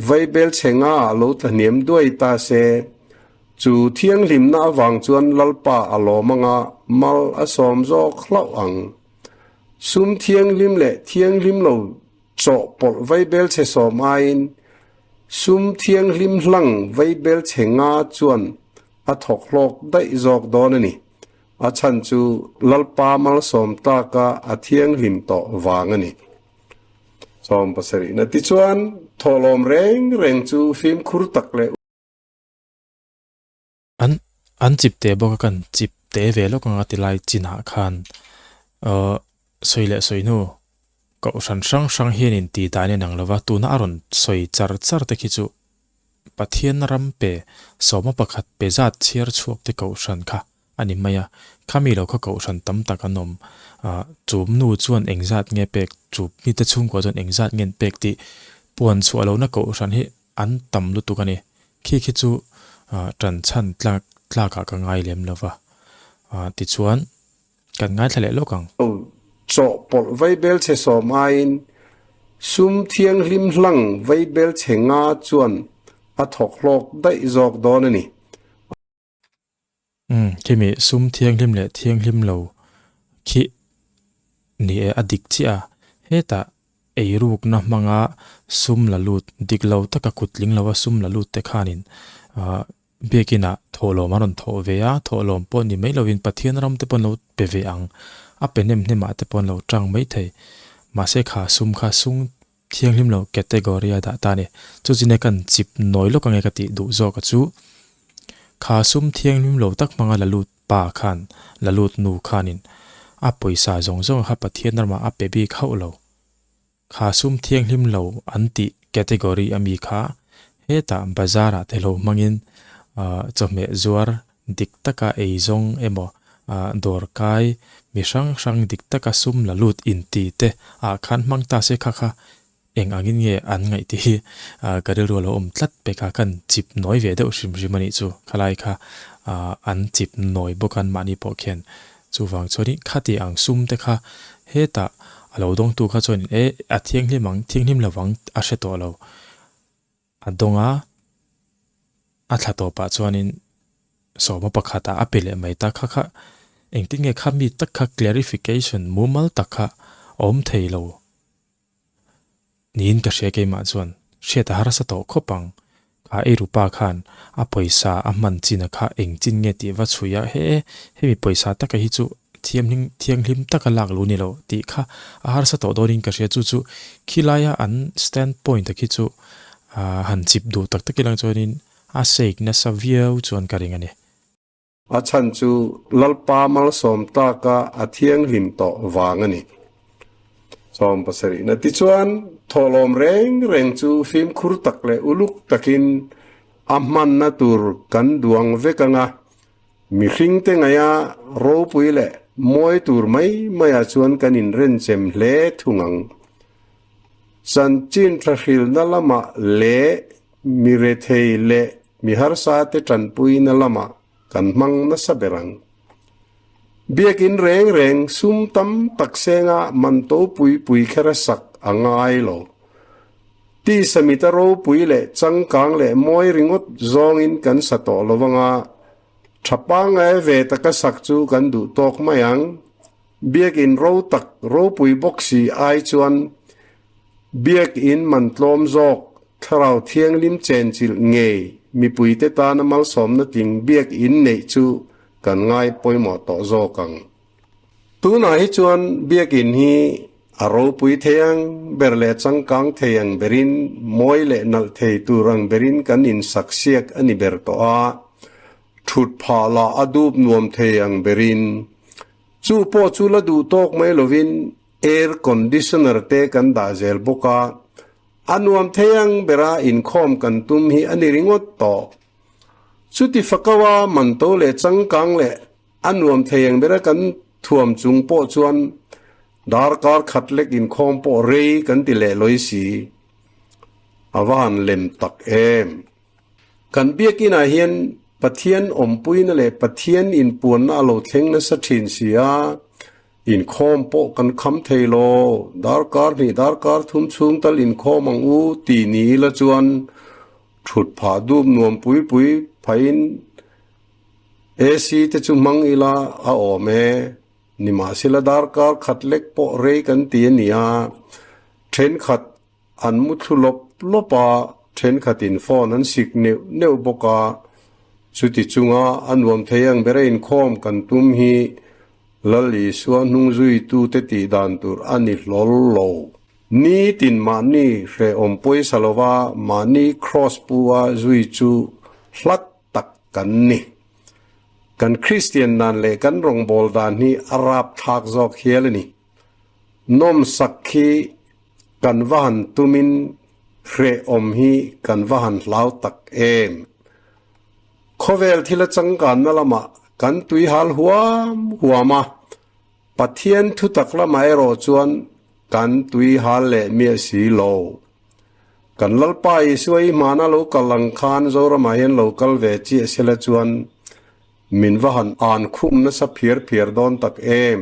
vaibel chhe nga ah lo tla hniam duai ta se. Chu thianghlimna avang chuan Lalpa a lawm anga mal a sawm zawk hlauh ang. Sum thianghlim leh thianghlim lo chawhpawlh vaibel chhe sawm aiin sum thianghlim hlang vaibel chhe nga chuan a thawk hlawk daih zawk dawn a ni. A chhan chu Lalpa malsawm tlaka a thianghlim tawh vang a ni. 70. Tichuan, thawhlawm reng reng chu fimkhur tak leh. An an chip teh bawk a, kan chip teh ve lawk ang a ti lai chinah khan aw sawi leh sawi hnu kohhran hrang hrang hian in tih dan in ang lova, tuna a rawn sawi char char te khi chu Pathian ram pe sawma pakhat pe zat chhiar chhuak te kohhran kha a ni mai a, khami lo kha kohhran tam tak an awm. Ah, chu nu chuan engzat nge pek, chu mite chhungkua chuan engzat nge an pek tih puan chhuah lohna kohhran hi an tam lutuk a ni. Khi khi chu ah tan chhan tlak tlakah ka ngai lem lo va. Ah, tichuan Kan ngaithla leh lawk ang. Chawhpawlh vaibel chhe sawm aiin sum thianghlim hlang vaibel chhe nga chuan a thawk hlawk daih zawk dawn a ni. Umm. Khimi sum thianghlim leh thianghlim lo khi ni e a dik chiah a, hetah eirukna hmanga sum la lut dik lo taka kut tling lova sum la lut te khanin ah biakinah thawhlawm a rawn thawh ve a, thawhlawm pawh ni mai lovin Pathian ram te pawh an lo pe ve ang, a pe hnem hnemah te pawh an lo tang mai thei. Mahse kha sum kha sung thianghlim lo category a dah ta a ni. Chu chu nia kan chip nawi lawk ange ka tih duh zawk a chu kha sum thianghlim lo tak hmanga la lut pa khan la lut nu khanin a pawisa zawng zawng kha Pathian ramah a pe bik hauh lo. Kha sum thianghlim lo an tih category a mi kha hetah bazar ah te lo hmangin chawhmeh zuar dik taka ei zawng emaw dawr kai mi hrang hrang dik taka sum la lut inti te ah khan hmang ta se kha kha eng angin nge an ngaih tih hi ka rilru a lo awm tlat pek a, kan chip nawi ve deuh hrim hrim a nih chu khalai kha an chip nawi bawk a mahni pawh khian chuvang chuanin khati ang sum te kha hetah a lo dawngtu kha chuanin e a thianghlim ang thianghlim lovang a hre tawh lo. A dawng a, a thla tawpah chuanin sawma pakhatah a pe leh mai ta kha kha engtin nge kha mi tak kha clarification mumal tak kha a awm thei lo niin ka hria keimah chuan hriat a harsa tawh khawp ang. Kha eirupa khan a pawisa a hman chin a kha engchin nge tih va chhui a he hemi pawisa taka hi chu thiamhlim thianghlim taka lak lo ni lo tih kha a harsa tawh dawnin ka hria chu chu khilaia an stand point a khi chu ah han chip duh tak tak ilang chuanin a sake nasa viau chuan ka ring a ni. A chhan chu Lalpa malsawm taka a thianghlim tawh vang a ni. 70. Tichuan, thawhlawm reng reng chu fimkhur tak leh uluk takin a hmanna tur kan duang vek ang a, Mihringte ngaia ropui leh mawi tur mai maiah chuan kan inrenchem hle thung ang. Chanchin thahrilna lamah leh mi rethei leh mi harsate tanpuina lamah kan hmang nasa ber ang. Biakin reng reng sum tam tak senga man to pui pui kher a sak a ngai lo. Tisa mita ropui leh changkang leh mawi ringawt zawngin kan sa tawh lo anga, tha pangngai ve taka sak chu kan duh tawk mai ang. Biakin ro tak ropui bawk si ai chuan Biakin man tlawm zawk Thlarau Thianghlim chenchilh ngei mipuite tana malsawmna tling Biakin neih chu kan ngai pawimawh tawh zawk ang. Tunah hi chuan Biakin hi a ropui thei ang ber leh changkang thei ang berin, mawi leh nalh thei tur ang berin kan insak siak a ni ber tawh a, thut phah lah a dup nuam thei ang berin. Chu pawh chu la duh tawk mai lovin air conditioner te kan dah zel bawk a, a nuam thei ang bera inkhawm kan tum hi a ni ringawt tawh. Chuti fakawa manto leh changkang leh A nuam thei ang bera kan thuam chung pawh chuan darkar khat lek inkhawm pawh rei kan ti leh lawi si. A va han lem tak em! Kan biakinah hian Pathian awmpuina leh Pathian inpuanna a lo thleng nasa thin si a, inkhawm pawh kan kham thei lo, darkar hnih darkar thum chhung tal inkhawm ang u tih ni ila chuan thut phah dup nuam pui pui phahin AC te chu hmang ila a awm e, nimahsela darkar khat lek pawh rei kan ti a nia, thenkhat an mu thlu lawp lawp a, thenkhatin phone an sik neuh neuh bawk a, chuti chunga a nuam thei ang bera inkhawm kan tum hi Lal Isua hnung zuitute tih dan tur a ni hlawl lo. Nitin mahni hrehawm pawisa lova mahni kraws pu a zui chu hlat tak kan ni. Kan Kristian dan leh kan rawngbâwl dan hi a râpthlâk zâwk hial a ni. Nawmsak hi kan va han tumin hrehawm hi kan va han hlau tak em. Khawvêl thila changkânna lamah kan tuihâl huam huam a, Pathian thutak lamah erawh chuan kan tuihâl leh miah si lo. Kan Lalpa Isua i hmana lo kal ang khan Zoramah hian lo kal ve chiah sela chuan min va han an khum nasa phiar phiar dawn tak em.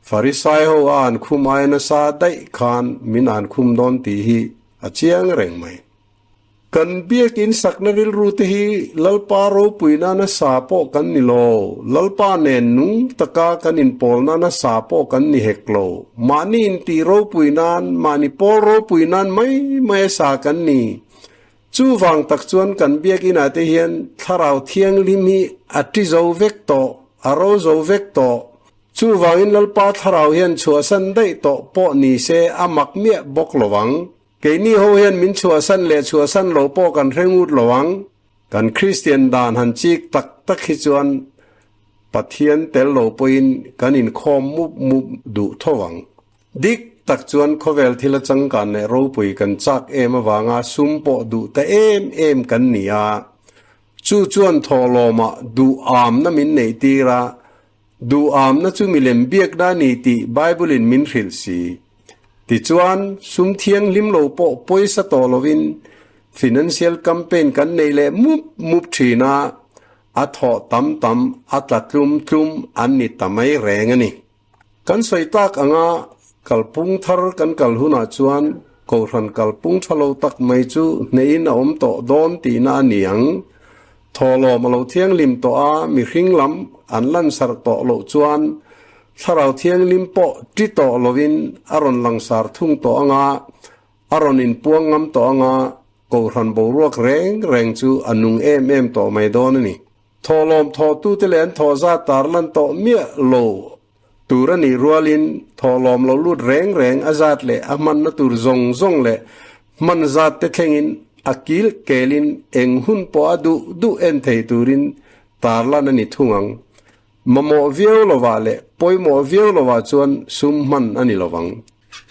Farisai ho a an khum aia nasa daih khan min an khum dawn tih hi a chiang reng mai. Kan biakin sakna rilru te hi Lalpa ropui nana sa pawh kan ni lo, Lalpa nen nung taka kan inpawl nana sa pawh kan ni hek lo. Mahni intih ropui nan, mahni pawl ropui nan mai mai a sa kan ni. Chuvang tak chuan kan biakinah te hian Thlarau Thianghlim hi a ṭi zo vek tawh, a ro zo vek tawh. Chuvangin Lalpa Thlarau hian chhuahsan daih tawh pawh ni se a mak miah bawk lo ang. Keini ho hian min chhuahsan leh chhuahsan lo pawh kan hre ngut lo ang. Kan Kristian dan han chik tak tak hi chuan Pathian tel lo pawhin kan inkhawm mup mup duh tho ang. Dik tak chuan khawvel thil a changkan leh ropui kan chak em avanga sum pawh duh ta em em kan ni a. Chu chuan thawhlawmah duhamna min neih tir a, Duhamna chu milem biakna a ni tih Bible-in min hrilh si. Tichuan, sum thianghlim lo pawh pawisa tawh lovin financial campaign kan nei leh mup mup thin a, a thawh tam tam a tla tlum tlum an ni ta mai reng a ni. Kan sawi tak anga kalpung thar kan kal hunah chuan Kohhran kalpung tha lo tak mai chu hnehin a awm tawh dawn tihna a ni ang. Thawhlawm a lo thianghlim tawh a, mihring lam an lansarh tawh loh chuan Thlarau Thianghlim pawh ṭi tawh lovin a rawn langsar thung tawh ang a, a rawn inpuang ngam tawh ang a, Kohhran boruak reng reng chu a nung em em tawh mai dawn a ni. Thawhlawm thawhtute leh an thawh zat tar lan tawh miah lo tur a nih rualin thawhlawm lo lut reng reng a zat leh a hmanna tur zawng zawng leh hman zat te thlengin a kil kelin eng hun pawh a duh duh en thei turin tarlan a ni thung ang. Mamawh viau lovah leh pawimawh viau lovah chuan sum hman a ni lovang.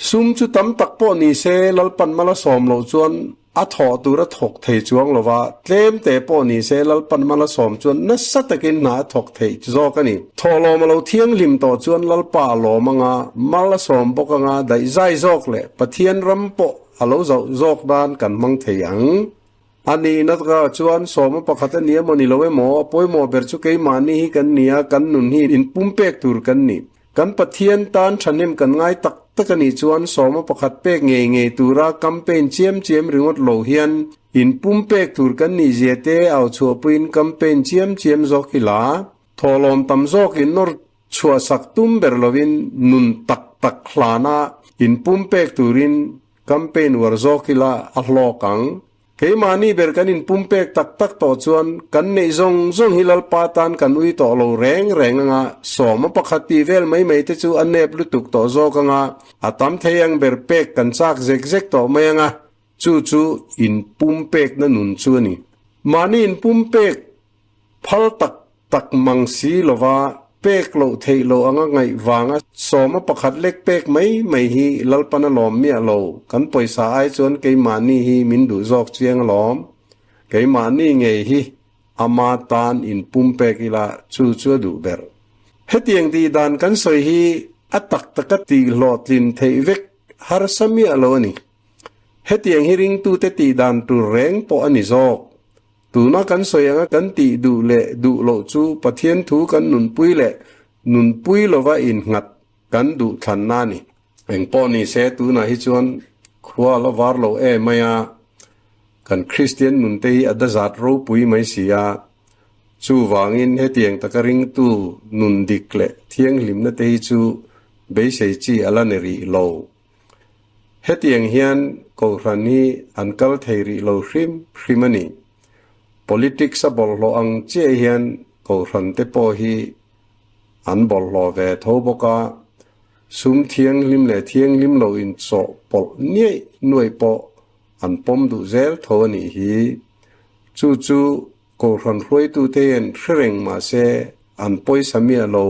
Sum chu tam tak pawh ni se Lalpan mala sawm loh chuan A thawh tur a thawk thei chuang lo va, tlem te pawh ni se Lalpan mal a sawm chuan nasa takin hna a thawk theih zawk a ni. Thawhlawm a lo thianghlim tawh chuan Lalpa a lawm anga, mal a sawm bawk anga daihzai zawk leh Pathian ram pawh a lo zauh zawk nan kan hmang thei ang. A nihna takah chuan sawma pakhat a ni emaw ni lo emaw, a pawimawh ber chu keimahni hi kan ni a, kan nun hi inpumpek tur kan ni. Kan Pathian tan thahnem kan ngai tak tak a nih chuan sawma pakhat pek ngei ngei tura campaign chiam chiam ringawt lo hian inpumpek tur kan nih zia te au chhuahpuiin campaign chiam chiam zawk hi la thawhlawm tam zawkin nawr chhuahsak tum ber lovin nun tak tak hlana inpumpek turin campaign uar zawk ila a hlawk ang. Keimahni ber kan inpumpek tak tak tawh chuan kan neih zawng zawng hi Lalpa tan kan ui tawh lo reng reng anga sawma pakhat tih vel mai mai te chu a nep lutuk tawh zawk anga a tam thei ang ber pek kan chak zek zek tawh mai anga chu chu inpumpekna nun chu a ni. Mahni inpumpek phal tak tak mang si lova pek loh theih loh anga ngaih vanga sawma pakhat lek pek mai mai hi Lalpan a lawm miah lo, kan pawisa ai chuan keimahni hi min duh zawk chiang alawm, keimahni ngei hi ama tan inpum pek ila chu chu a duh ber. Hetiang tih dan kan sawi hi a tak taka tih hlawhtlin theih vek harsa miah lo a ni. Hetiang hi ringtute tih dan tur reng pawh a ni zawk. Tuna kan sawi anga kan tih duh leh duh loh chu Pathian thu kan nunpui leh nunpui lova innghat kan duh thlanna a ni. Eng pawh ni se tunah hi chuan khua la var lo em mai a, kan Kristian nunte hi a dazat ropui mai si a, chuvangin hetiang taka ringtu nun dik leh thianghlimna te hi chu beisei chi a la ni rih lo. Hetiang hian Kohhran hi an kal thei rih lo hrim hrim a ni. Politics a bawlhhlawh ang chiah hian Kohhran te pawh hi an bawlhhlawh ve tho bawk a, sum thianghlim leh thianghlim lo inchawh pawlh niaih nuaih pawh an pawm duh zel tho a nih hi. Chu chu Kohhran hruaitute hian hre reng mah se an pawisa miah lo.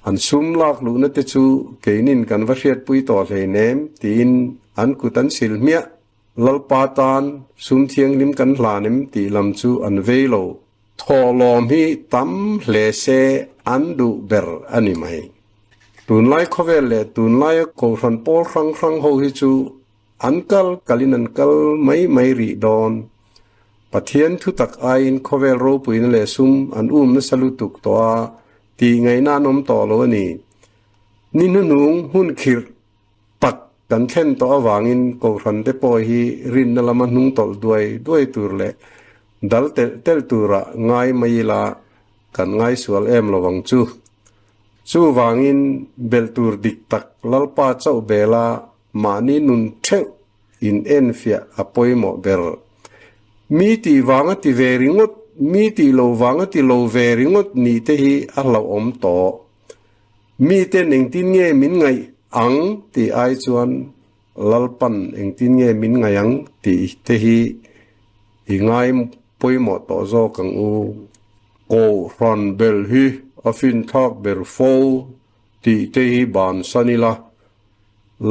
An sum lak luhna te chu keinin kan va hriatpui tawh hleinem tiin an kut an sil hmiah. Lalpa tan sum thianghlim kan hlan em tih lam chu an vei lo. Thawhlawm hi tam hle se an duh ber a ni mai. Tunlai khawvel leh tunlaia Kohhran pawl hrang hrang ho hi chu An kal kalin an kal mai mai rih dawn. Pathian thutak aiin khawvel ropuina leh sum an um nasa lutuk tawh a, tih ngaihna an awm tawh lo a ni. Ni hnuhnung hun khirh tak kan thlen tawh avangin Kohhran te pawh hi rinna lama hnung tawlh duai duai tur leh dal telh telh tura ngai mai ila kan ngaisual em lo ang chu. Chuvangin belh tur dik tak Lalpa chauh bela mahni nun theuh in enfiah a pawimawh ber. Mi tih vanga ti ve ringawt, mi tih lo vanga ti lo ve ringawt nih te hi a hlauhawm tawh. Miten engtin nge min ngaih ang tih ai chuan Lalpan engtin nge min ngaih ang tih te hi i ngai pawimawh tawh zawk ang u. Kohhran bel hi a finthlak ber fo tih te hi bansan ila,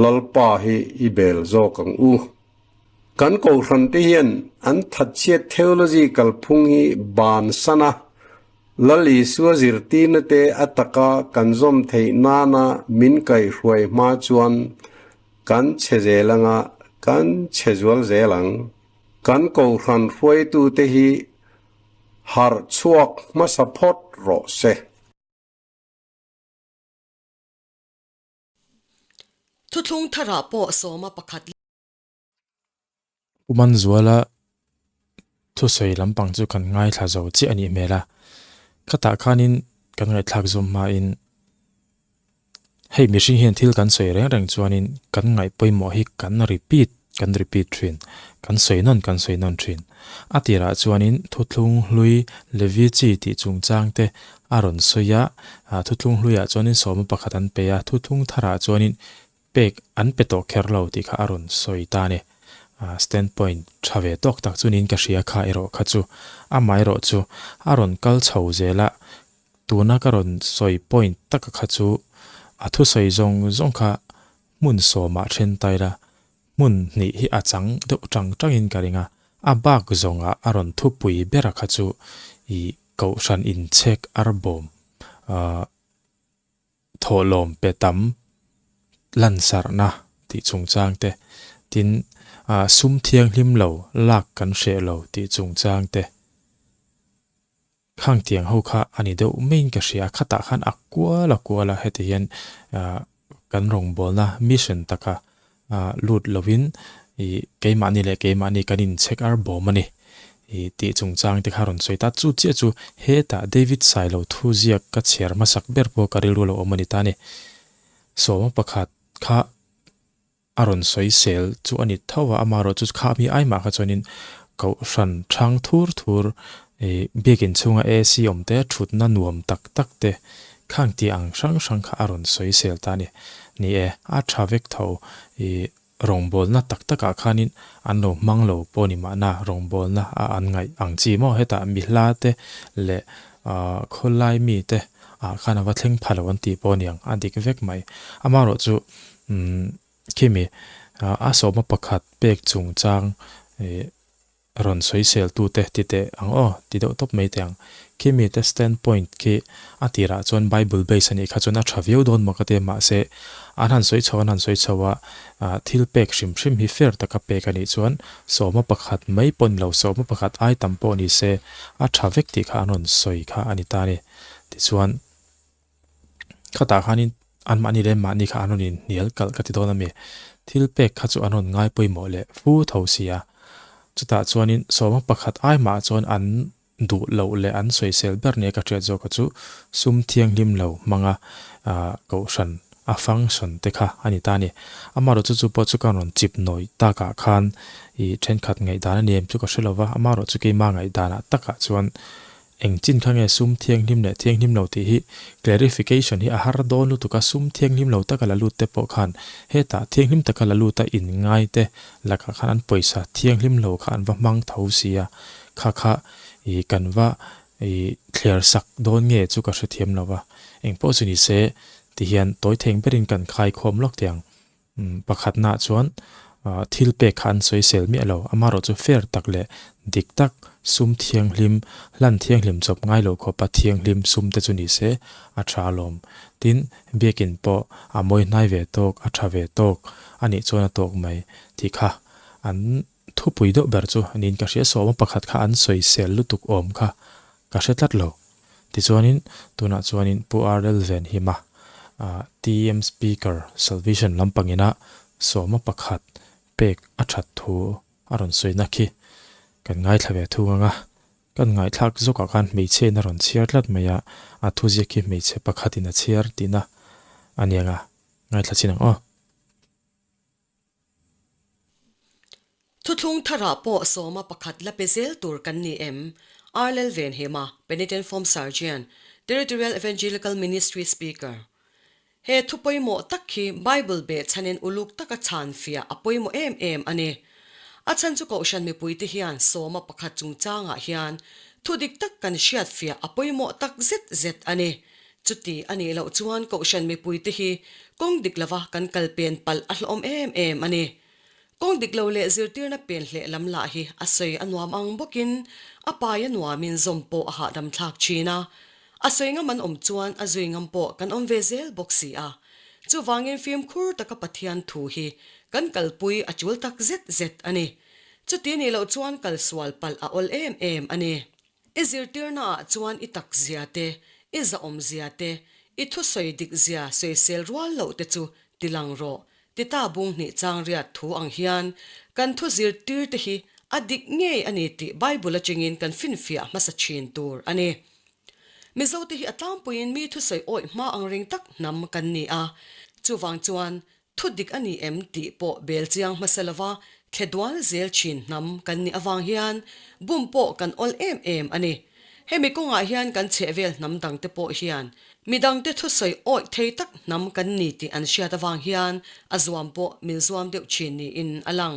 Lalpa hi i bel zawk ang u. Kan kohhran te hian an thatchhiat theology kalphung hi bansan a, Lal Isua zirtirna te a taka kan zawm theih nana min kaihhruai hma chuan kan chhe zel anga kan chhe zual zel ang. Kan kohhran hruaitute hi harh chhuak hmasa phawt rawh se. Thuthlung tharah pawh sawma pakhat. Pu Manzuala thusawi lampang chu kan ngaithla zo chiah a nih hmel a, khatah khanin kan ngaihthlak zawm hmain hei mihring hian thil kan sawi reng reng chuanin kan ngaih pawimawh hi kan repeat kan repeat thin, kan sawi nawn kan sawi nawn thin. A tirah chuanin thuthlung hlui Levi chi tih chungchang te a rawn sawi a, thuthlung hluiah chuanin sawma pakhat an pe a, thuthlung tharah chuanin Pek an pe tawh kher lo tih kha a rawn sawi ta a ni. Standpoint tha ve tawk tak chu niin ka hria kha erawh kha chu. Amaherawh chu a rawn kal chho zel a, tuna ka rawn sawi point taka kha chu a thusawi zawng zawng kha hmun sawmah then ta ila, hmun hnih hi a chang deuh tang tangin ka ring a, a bak zawngah a rawn thupui bera kha chu ih kohhran inchhek arbawm ah thawhlawm pe tam lansarhna tih chungchang te, tin sum thianghlim lo lak kan hreh lo tih chungchang te, khang tiang ho kha a ni deuh maiin ka hria a, khatah khan a kual a kual a, heti hian kan rawngbawlna mission taka lut lovin ih keimahni leh keimahni kan inchhek ar bawm a ni ih tih chungchang te kha a rawn sawi ta. Chu chiah chu hetah David Sailo thu ziak ka chhiar hmasak ber pawh ka rilru lo awm a ni ta a ni. Sawma pakhat kha a rawn sawi sel chu a ni tho a, amaherawhchu chu kha mi aimah kha chuanin Kohhran thang thur thur ih biakin chhunga AC awm te thutna nuam tak tak te khang tih ang hrang hrang kha a rawn sawi sel ta a ni. Ni e, a tha vek tho ih rawngbawlna tak takah khanin an lo hmang lo pawh ni mahna rawngbawlna a an ngaih ang chi maw hetah mi hla te leh ah khawlai mi te ah khan a va thleng pha lo an tih pawh a ni ang a dik vek mai. Amaherawh chu umm Khimi a sawma pakhat pek chungchang rawn sawisel tute ti teh ang aw, ti deuh tawp mai teh ang. Khimi te stand point khi a tirah chuan Bible base a nih kha chuan a tha viau dawn maw ka ti a, mahse an han sawi chho an han sawi chho a, thil pek hrim hrim hi fair taka pek a nih chuan sawma pakhat mai pawh ni lo, sawma pakhat ai tam pawh ni se a tha vek tih kha an rawn sawi kha a ni ta a ni. Tichuan. Khatah khanin anmahni leh mahni kha an rawn inhnial kalh ka ti dawn a mi? Thil pek kha chu an rawn ngai pawimawh leh fu tho si a. Chutah chuanin sawma pakhat ai mah chuan an duh loh leh an sawisel ber nia ka hriat zawk a chu sum thianghlim lo hmanga kohhran a function te kha a ni ta a ni. Amaherawhchu chu pawh chu ka rawn chip nawi takah khan i thenkhat ngaihdan a ni em chu ka hre lo va, amaherawhchu keima ngaihdanah takah chuan Eng chin kha nge sum thianghlim leh thianghlim lo tih hi clarification hi a har dawn lutuk a, sum thianghlim lo taka la lut te pawh khan hetah thianghlim taka la lut a in ngai te lakah khan an pawisa thianghlim lo kha an va hmang tho si a, kha kha ih kan va ih thliar sak dawn nge chu ka hrethiam lo va, engpawh chu ni se ti hian tawi theng berin kan khaikhawm lawk teh ang. Pakhatnaah chuan thil pek kha an sawisel miah lo, amaherawh chu fair tak leh dik tak, sum thianghlim, hlan thianghlim chawp ngai lo khawpa thianghlim sum te chu ni se a tha alawm. Tin, biakin pawh a mawi hnai ve tawk, a tha ve tawk a nih chuan a tawk mai tih kha an thupui deuh ber chu niin ka hria. Sawma pakhat kha an sawisel lutuk awm kha ka hre tlat lo. Tichuanin tunah chuanin Pu RL Venhima, TM Speaker, Salvation lampangina. Sawma pakhat pek a that thu a rawn sawina khi kan ngaithla ve thung ang a, kan ngaihthlak zawkah khan hmeichhiain a rawn chhiar tlat mai a, a thuziak khi hmeichhe pakhatin a chhiar tihna a ni ang a, ngaithla chin ang aw. Thuthlung tharah pawh sawma pakhat la pe zel tur kan ni em? Arlel Venhima, Penitent Form Surgeon, Territorial Evangelical Ministry Speaker. He thu pawimawh tak hi Bible beh chhanin uluk taka chhan fiah a pawimawh em em a ni. A chhan chu Kohhran mipuite hian sawma pakhat chungchangah hian thu dik tak kan hriat fiah a pawimawh tak zet zet a ni. Chuti a nih loh chuan Kohhran mipuite hi kawng dik lova kan kal pen palh a hlawm em em a ni. Kawng dik lo leh zirtirna pen hleh lam lah hi a sawi a nuam ang bawkin a pai a nuamin zawm pawh a hahdam thlak thin a. A sawi ngam an awm chuan a zui ngam pawh kan awm ve zel bawk si a. Chuvangin fimkhur taka Pathian thu hi kan kalpui a tul tak zet zet a ni. Chuti nih loh chuan kal sual palh a awl em em a ni. I zirtirnaah chuan i tak zia te, i zahawm zia te, i thusawi dik zia sawisel rual loh te chu ti lang rawh. Tita bung hnih chang riat thu ang hian kan thu zirtir te hi a dik ngei a ni tih Bible atangin kan finfiah hmasa thin tur a ni. Mizote hi a tlangpuiin mi thusawi awih hma ang reng tak hnam kan ni a, chuvang chuan Thu dik a ni em tih pawh bel chiang hmasa lova thle dual zel thin hnam kan nih avang hian bum pawh kan awl em em a ni. Hemi kawngah hian kan chhehvel hnam dangte pawh hian midangte thusawi awih thei tak hnam kan ni tih an hriat avang hian a zuam pawh min zuam deuh thin niin a lang.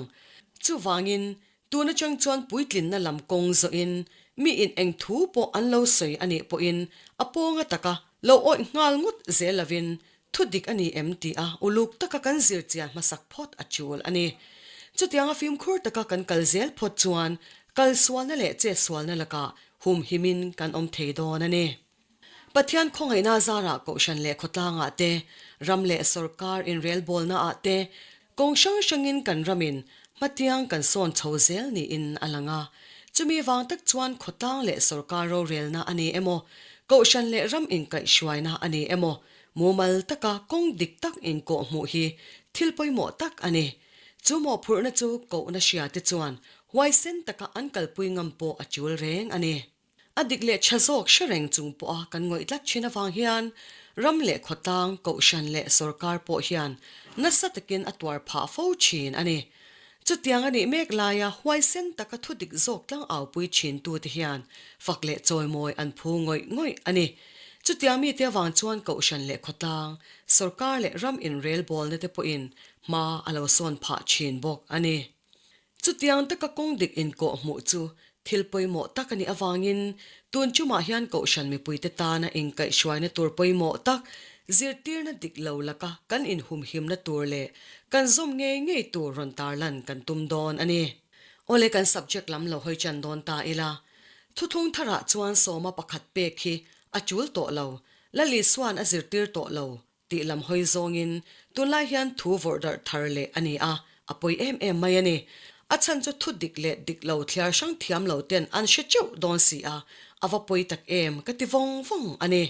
Chuvangin Tun atang chuan puitlinna lam kawng zawhin mi in eng thu pawh an lo sawi a nih pawhin a pawnga taka lo awih nghal ngawt zel lovin thu dik a ni em tih a uluk taka kan zir chian hmasak phawt a tul a ni. Chutianga fimkhur taka kan kal zel phawt chuan kal sualna leh chet sualna lakah humhimin kan awm thei dawn a ni. Pathian khawngaihna zarah Kohhran leh khawtlangah te, ram leh sawrkar inrelbawlnaah te kawng hrang hrangin kan ramin hmatiang kan sawn chho zel niin a lang a. Chumi vang tak chuan khawtlang leh sawrkar rorelna a ni emaw, Kohhran leh ram inkaihhruaina a ni emaw, mumal taka kawng dik tak inkawhhmuh hi thil pawimawh tak a ni. Chu mawhphurhna chu kohna hriate chuan huaisen taka an kalpui ngam pawh a tul reng a ni. A dik leh tha zawk hre reng chung pawha kan ngawih tlat thin avang hian ram leh khawtlang, kohhran leh sawrkar pawh hian nasa takin a tuar phah fo thin a ni. Chutiang a nih mek laia huaisen taka thu dik zawk tlang aupui thin tute hian fak leh chawimawi an phu ngawih ngawih a ni. Chutiang mite avang chuan kohhran leh khawtlang, sawrkar leh ram inrelbawlna te pawhin hma a lo sawn phah thin bawk a ni. Chutiang taka kawng dik inkawh hmuh chu thil pawimawh tak a nih avangin tun chumah hian Kohhran mipuite tana inkaihhruaina tur pawimawh tak, zirtirna dik lo laka kan inhumhimna tur leh kan zawm ngei ngei tur rawn tarlan kan tum dawn a ni. Awle kan subject lam lo hawi chan dawn ta ila, Thuthlung tharah chuan sawma pakhat pek hi a tul tawh lo, Lal Isua'n a zirtir tawh lo Tih lam hawi zawngin tunlai hian thu vawrh darh thar leh a ni a, a pawi em em mai a ni. A chhan chu thu dik leh dik lo thliar hrang thiam lo ten an hre teuh dawn si a, a va pawi tak em ka ti vawng vawng a ni.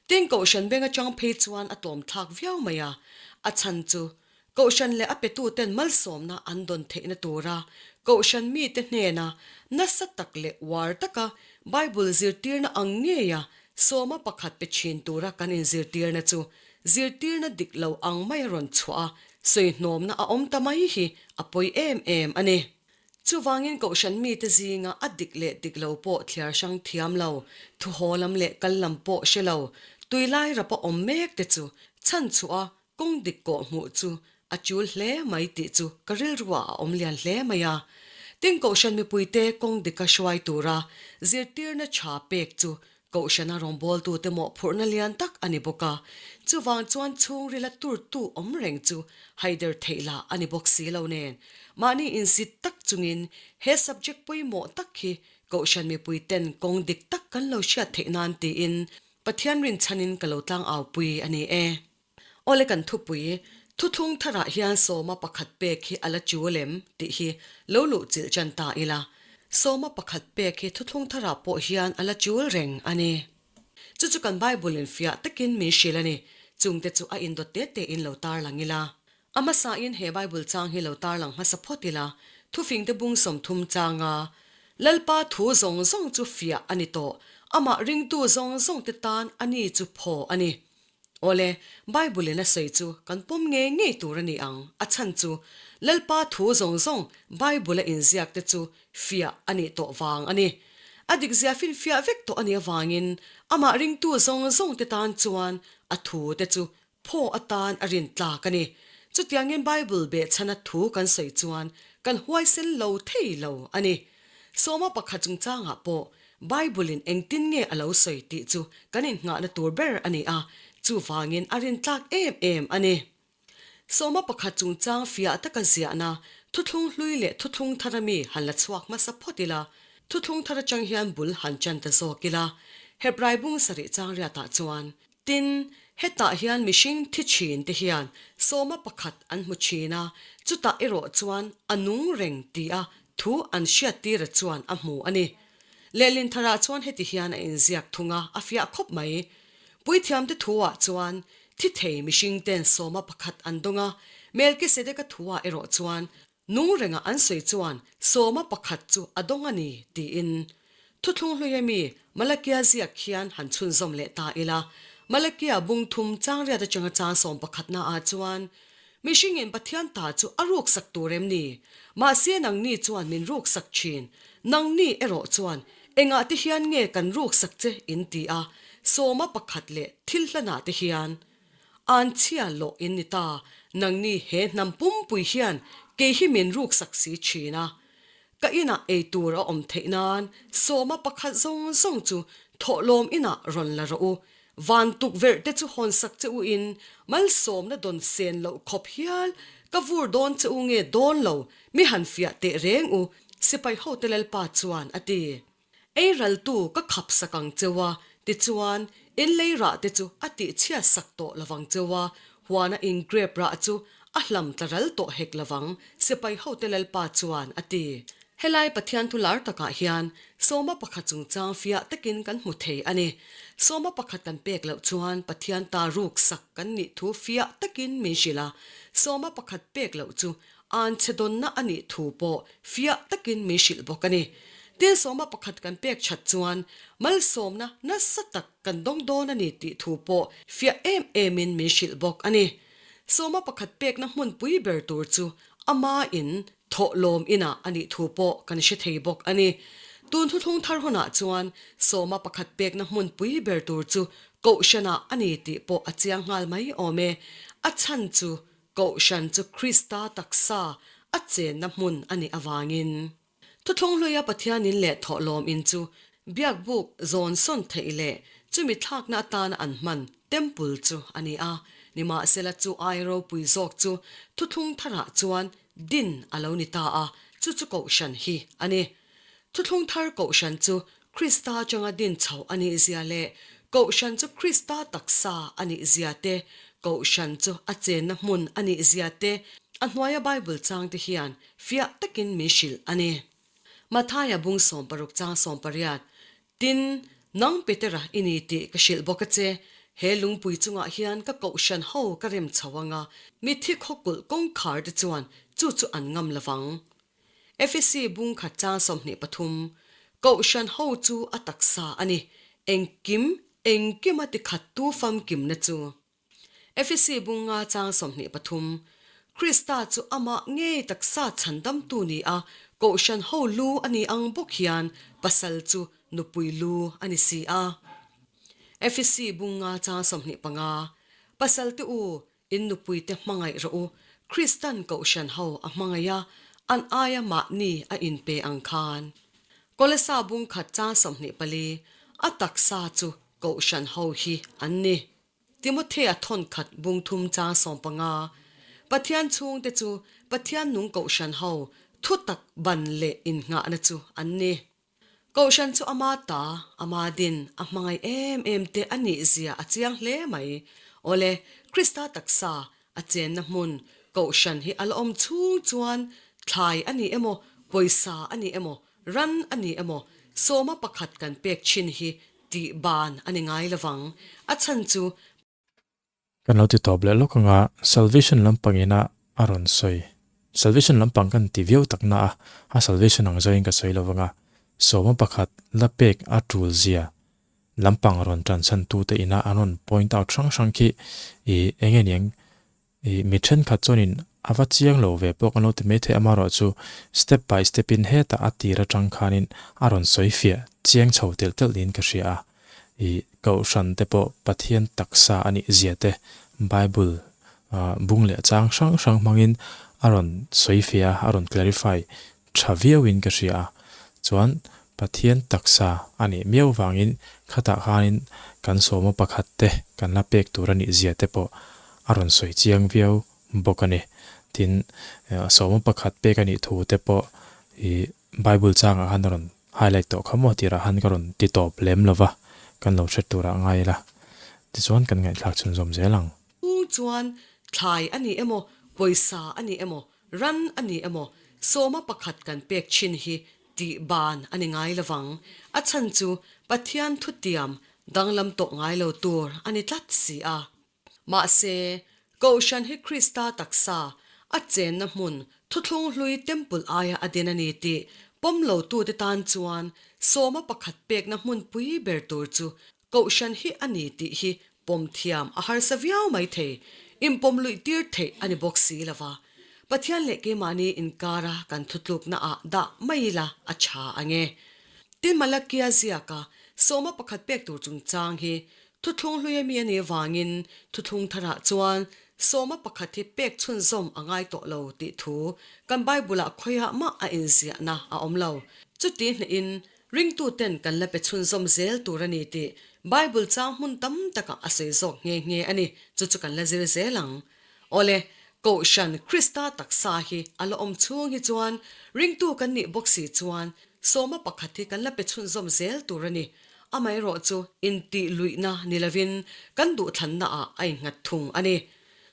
Tin Kohhran beng atang phei chuan a tlawm thlak viau mai a, a chhan chu Kohhran leh a petuten malsawmna an dawn theihna tura Kohhran mite hnena nasa tak leh uar taka Bible zirtirna ang ngeia sawma pakhat pe thin tura kan inzirtirna chu zirtirna dik lo ang maia rawn chhuah a, sawihnawmna a awm ta mai hi a pawi em em a ni. Chuvangin Kohhran mite zinga a dik leh dik lo pawh thliar hrang thiam lo, thuhaw lam leh kal lam pawh hre lo, tuilai rapa awm mek te chu chhanchhuah a Kawng dik kawh hmuh chu a tul hle mai tih chu ka rilruah a awm lian hle mai a. Tin Kohhran mipuite kawng dika hruai tura zirtirna tha pek chu Kohhrana rawngbawltute mawhphurhna lian tak a ni bawk a. Chuvang chuan chhungrila turtu awm reng chu haider theih lah a ni bawk si lo nen mahni insit tak chungin he subject pawimawh tak hi Kohhran mipuiten kawng dik tak kan lo hriat theih nan tiin Pathian rinchhanin ka lo tlangaupui a ni e. Awle kan thupui, Thuthlung tharah hian sawma pakhat pek hi a la tul em? tih hi lo luh chilh chan ta ila. Sawma pakhat pek hi thuthlung tharah pawh hian a la tul reng a ni. Chu chu kan Bible-in fiah takin min hrilh a ni. Chungte chu a indawt te tein lo tarlang ila. A hmasain he Bible chang hi lo tarlang hmasa phawt ila, thufingte bung 30 changa Lalpa thu zawng zawng chu fiah a ni tawh, amah ringtu zawng zawngte tan a ni chu phaw a ni. Awle, Bible-in a sawi chu kan pawm ngei ngei tur a ni ang, a chhan chu Lalpa thu zawng zawng Bible-a inziakte chu fiah a nih tawh vang a ni. A dikzia finfiah vek tawh a nih avangin amah ringtu zawng zawngte tan chuan a thute chu phaw atan a rin tlak a ni. Chutiangin Bible behchhana thu kan sawi chuan kan huaisen lo thei lo a ni. Sawma pakhat chungchangah pawh Bible-in engtin nge a lo sawi tih chu kan innghahna tur ber a ni a, chuvangin a rin tlak em em a ni. Sawma pakhat chungchang fiah taka ziahna thuthlung hlui leh thuthlung thara mi han la chhuak hmasa phawt ila, thuthlung thar atang hian bul han ṭan ta zawk ila, Hebrai bung sarih chang riatah chuan, Tin, hetah hian mihring thi thin te hian sawma pakhat an hmu thin a, chutah erawh chuan a nung reng tia thu an hriattira chuan a hmu a ni. Lehlin tharah chuan heti hian a inziak thung a, a fiah khawp mai. Puithiamte thuah chuan thi thei mihring ten sawma pakhat an dawng a, Melkisedeka thuah erawh chuan nung renga an sawi chuan sawma pakhat chu a dawng a ni tiin. Thuthlung hluia mi Malakia ziak khian han chhunzawm leh ta ila, Malakia bung thum changriat atanga chang sawm pakhatna ah chuan, Mihringin Pathian ta chu a ruksak tur em ni? Mahse nangni chuan min ruksak thin. Nangni erawh chuan engah te hian nge kan ruksak che in ti a, sawma pakhat leh thil hlanah te hian anchhia lawh in ni ta, nangni he hnam pumpui hian kei hi min ruksak si thin a. Ka inah ei tur a awm theih nan sawma pakhat zawng zawng chu thawhlawm inah rawn la rawh u. Van tukverh te chu hawnsak che u in malsawmna dawn sen loh khawp hial ka vur dawn che u nge dawn lo mi han fiah teh reng u, sipai hote Lalpa chuan a ti. Ei raltu ka khap sak ang cheu a, tichuan, in lei rah te chu a tihchhiat sak tawh lovang cheu a, huana in grep rah chu a hlam tla ral tawh hek lovang, sipai hote Lalpa chuan a ti. Helai Pathian thu lar takah hian sawma pakhat chungchang fiah takin kan hmu thei a ni. Sawma pakhat kan pek loh chuan Pathian ta ruk sak kan nih thu fiah takin min hrilh a, sawma pakhat pek loh chu An che dawnna a nih thu pawh fiah takin min hrilh bawk a ni. Tin sawma pakhat kan pek that chuan malsawmna nasa tak kan dawng dawn a ni tih thu pawh fiah em emin min hrilh bawk a ni. Sawma pakhat pekna hmunpui ber tur chu ama in thawhlawm inah a nih thu pawh kan hre thei bawk a ni. Tun thuthlung thar hunah chuan sawma pakhat pekna hmunpui ber tur chu Kohhranah a ni tih pawh a chiang nghal mai awm e. A chhan chu Kohhran chu Krista taksa a chenna hmun a nih avangin. Thuthlung hluia Pathian in leh thawhlawm in chu biakbuk zawn sawn theih leh chumi thlakna atana an hman Temple chu a ni a. Nimahsela chu ai ropui zawk chu thuthlung tharah chuan din a lo ni ta a, chu chu Kohhran hi a ni. Thuthlung thar Kohhran chu Krista atanga din chhoh a nih zia leh Kohhran chu Krista taksa a nih zia te, Kohhran chu a chenna hmun a nih zia te a hnuaia Bible changte hian fiah takin min hrilh a ni. Mathaia bung 60 chang 18, Tin, nang Petera i ni tih ka hrilh bawk a che, he lungpui chungah hian ka Kohhran ho ka rem chho anga mitthi khawkulh kawngkhar te chuan chu chu an ngam lovang. Efesi bung khat chang 23, Kohhran ho chu a taksa a ni, engkim, engkima tikhattu famkimna chu. Efesi bung nga chang 23, Krista chu amah ngei taksa chhandamtu ni a, Kohhran ho lu a ni ang bawk hian pasal chu nupui lu a ni si a. Efesi bung nga chang 25, Pasalte u, In nupuite hmangaih rawh u, Kristan Kohhran ho a hmangaih a, an aia mahni a inpe ang khan. Kolesa bung khat chang 24, A taksa chu Kohhran ho hi an ni. Timothea thawn khat bung thum chang 15, Pathian chhungte chu Pathian nung Kohhran ho thutak ban leh innghahna chu an ni. Kohhran chu ama ta, ama din, a hmangaih em em te a nih zia a chiang hle mai. Awle, Krista taksa, a chenna hmun, Kohhran hi a la awm chhung chuan thlai a ni emaw, pawisa a ni emaw, ran a ni emaw, sawma pakhat kan pek chin hi tih ban a ni ngai lovang. A chhan chu Kan lo ti tawp leh lawk anga Salvation lampangina. A rawn sawi. Salvation lampang kan ti viau tak na a, a salvation ang zawin ka sawi lo vang a, sawma pakhat la pek a tul zia lampang rawn tan chhan tute ina an rawn point out hrang hrang khi i eng nge niang i mi thenkhat chuanin a va chiang lo ve pawh kan lo ti mai thei amaherawh chu step by step in hetah a tir atang khanin a rawn sawi fiah chiang chho telh telh niin ka hria a i kohhran te pawh Pathian taksa a nih zia te Bible bung leh chang hrang hrang hmangin a rawn sawi fiah a a rawn clarify tha viauin ka hria a, chuan Pathian taksa a nih miau vangin khatah khanin kan sawma pakhat te kan la pek tur a nih zia te pawh a rawn sawi chiang viau bawk a ni. Tin, sawma pakhat pek a nih thu te pawh i Bible changah khan a rawn highlight tawh kha maw tirah khan ka rawn ti tawp lem lo va, kan lo hre turah ngai ila. Tichuan kan ngaihthlak chhunzawm zel ang. Chung chuan thlai a ni emaw, pawisa a ni emaw, ran a ni emaw, sawma pakhat kan pek chin hi tih ban a ni ngai lovang. A chhan chu Pathian thutiam danglam tawh ngai lo tur a ni tlat si a. Mahse, Kohhran hi Krista taksa, a chenna hmun, thuthlung hlui temple aia a din a ni tih pawm lotute tan chuan sawma pakhat pekna hmunpui ber tur chu Kohhran hi a ni tih hi pawm thiam a harsa viau mai thei, inpawm luih tir theih a ni bawk si lo va. Pathian leh keimahni inkara kan thutlukna ah dah mai ila a tha ang e. Tin Malakia ziaka sawma pakhat pek tur chungchang hi thuthlung hlui ami a nih avangin thuthlung tharah chuan sawma pakhat hi pek chhunzawm a ngai tawh lo tih thu kan Bible-ah khawiah mah a inziahna a awm lo. Chuti hnehin Ringtuten kan la pe chhunzawm zel tur a ni tih Bible chang hmun tam takah a sawi zawk nghe nghe a ni, chu chu kan la zir zel ang. Awle, Kohhran Krista taksa hi a la awm chhung hi chuan ringtu kan nih bawk si chuan sawma pakhat hi kan la pe chhunzawm zel tur a ni. Amaherawh chu intih luihna ni lovin kan duhthlanna ah a innghat thung a ni.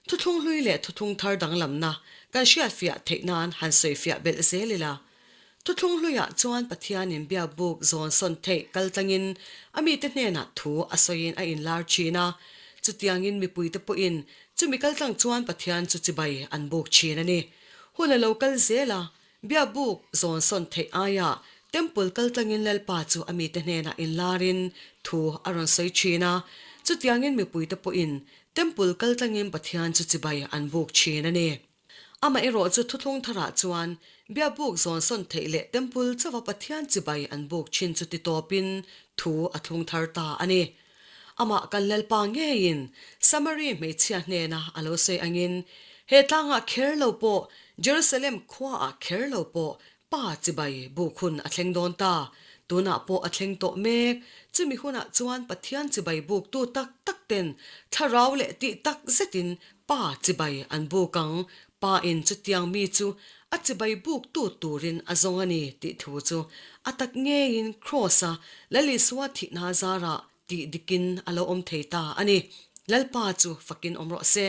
Thuthlung hlui leh thuthlung thar danglamna kan hriatfiah theih nan han sawifiah belh zel ila. Thuthlung hluiah chuan Pathianin biakbuk zawn sawn theih kal tlangin a mite hnenah thu a sawiin a inlar thin a. Chutiangin mipuite pawhin chumi kal tlang chuan Pathian chu chibai an buk thin a ni. Hun a lo kal zel a, biakbuk zawn sawn theih aiah Temple kal tlangin Lalpa chu a mite hnenah inlarin thu a rawn sawi thin a. Chutiangin mipuite pawhin Temple kal tlangin Pathian chu chibai an buk thin a ni. Amaherawh chu thuthlung tharah chuan biakbuk zawn sawn theih leh temple chauha Pathian chibai an buk thin chu ti tawpin thu a thlung thar ta a ni. Amah kan Lalpa ngeiin Samari hmeichhia hnena a lo sawi angin, He tlangah kher lo pawh, Jerusalem khuaah kher lo pawh Pa chibai buk hun a thleng dawn ta. Tunah pawh a thleng tawh mek. Chumi hunah chuan Pathian chibai buktu tak tak ten thlarau leh tih tak zetin Pa chibai an buk ang. Pa in chutiang mi chu a chibai buktu turin a zawng a ni tih thu chu a tak ngeiin Kraws-a Lal Isua thihna zarah tih dikin a lo awm thei ta a ni. Lalpa chu fakin awm rawh se.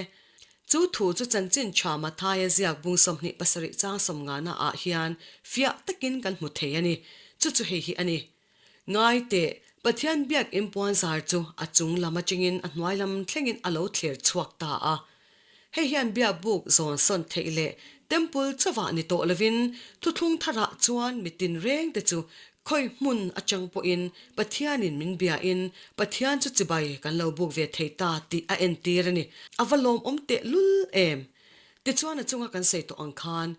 Chu thu chu chanchin tha Mathaia ziak bung 27 chang sawmngana ah hian fiah takin kan hmu thei a ni. Chu chu hei hi a ni. Ngai teh, Pathian biakinn puanzar chu a chung lam atangin a hnuai lam thlengin a lo thler chhuak ta a. Hei hian biakbuk zawn sawn theih leh temple chauhah ni tawh lovin thuthlung tharah chuan mi tinreng te chu khawi hmun atang pawhin Pathianin min biain Pathian chu chibai kan lo buk ve thei ta tih a entir a ni. A va lawmawm tehlul em! Tichuan a chunga kan sawi tawh ang khan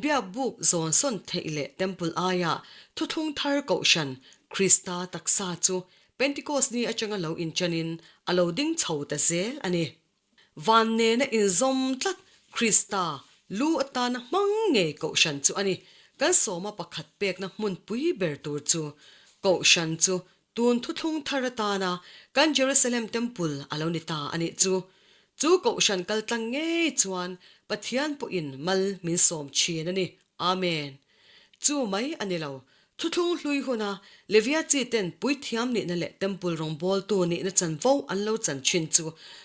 biakbuk zawn sawn theih leh temple aiah thuthlung thar kohhran Krista taksa chu Pentecost ni atanga lo inṭanin a lo ding chho ta zel a ni. Van nena inzawm tlat Krista lu atana hmang ngei Kohhran chu a ni. Kan sawma pakhat pekna hmunpui ber tur chu Kohhran chu tun thuthlung thar atana kan Jerusalem Temple a lo ni ta a nih chu. Chu Kohhran kaltlang ngei chuan Pathian pawhin mal min sawm thin a ni. Amen. Chu mai a ni lo. Thuthlung hlui huna Levia chi ten puithiam nihna leh temple rawngbawltu nihna chanvo an lo chan thin chu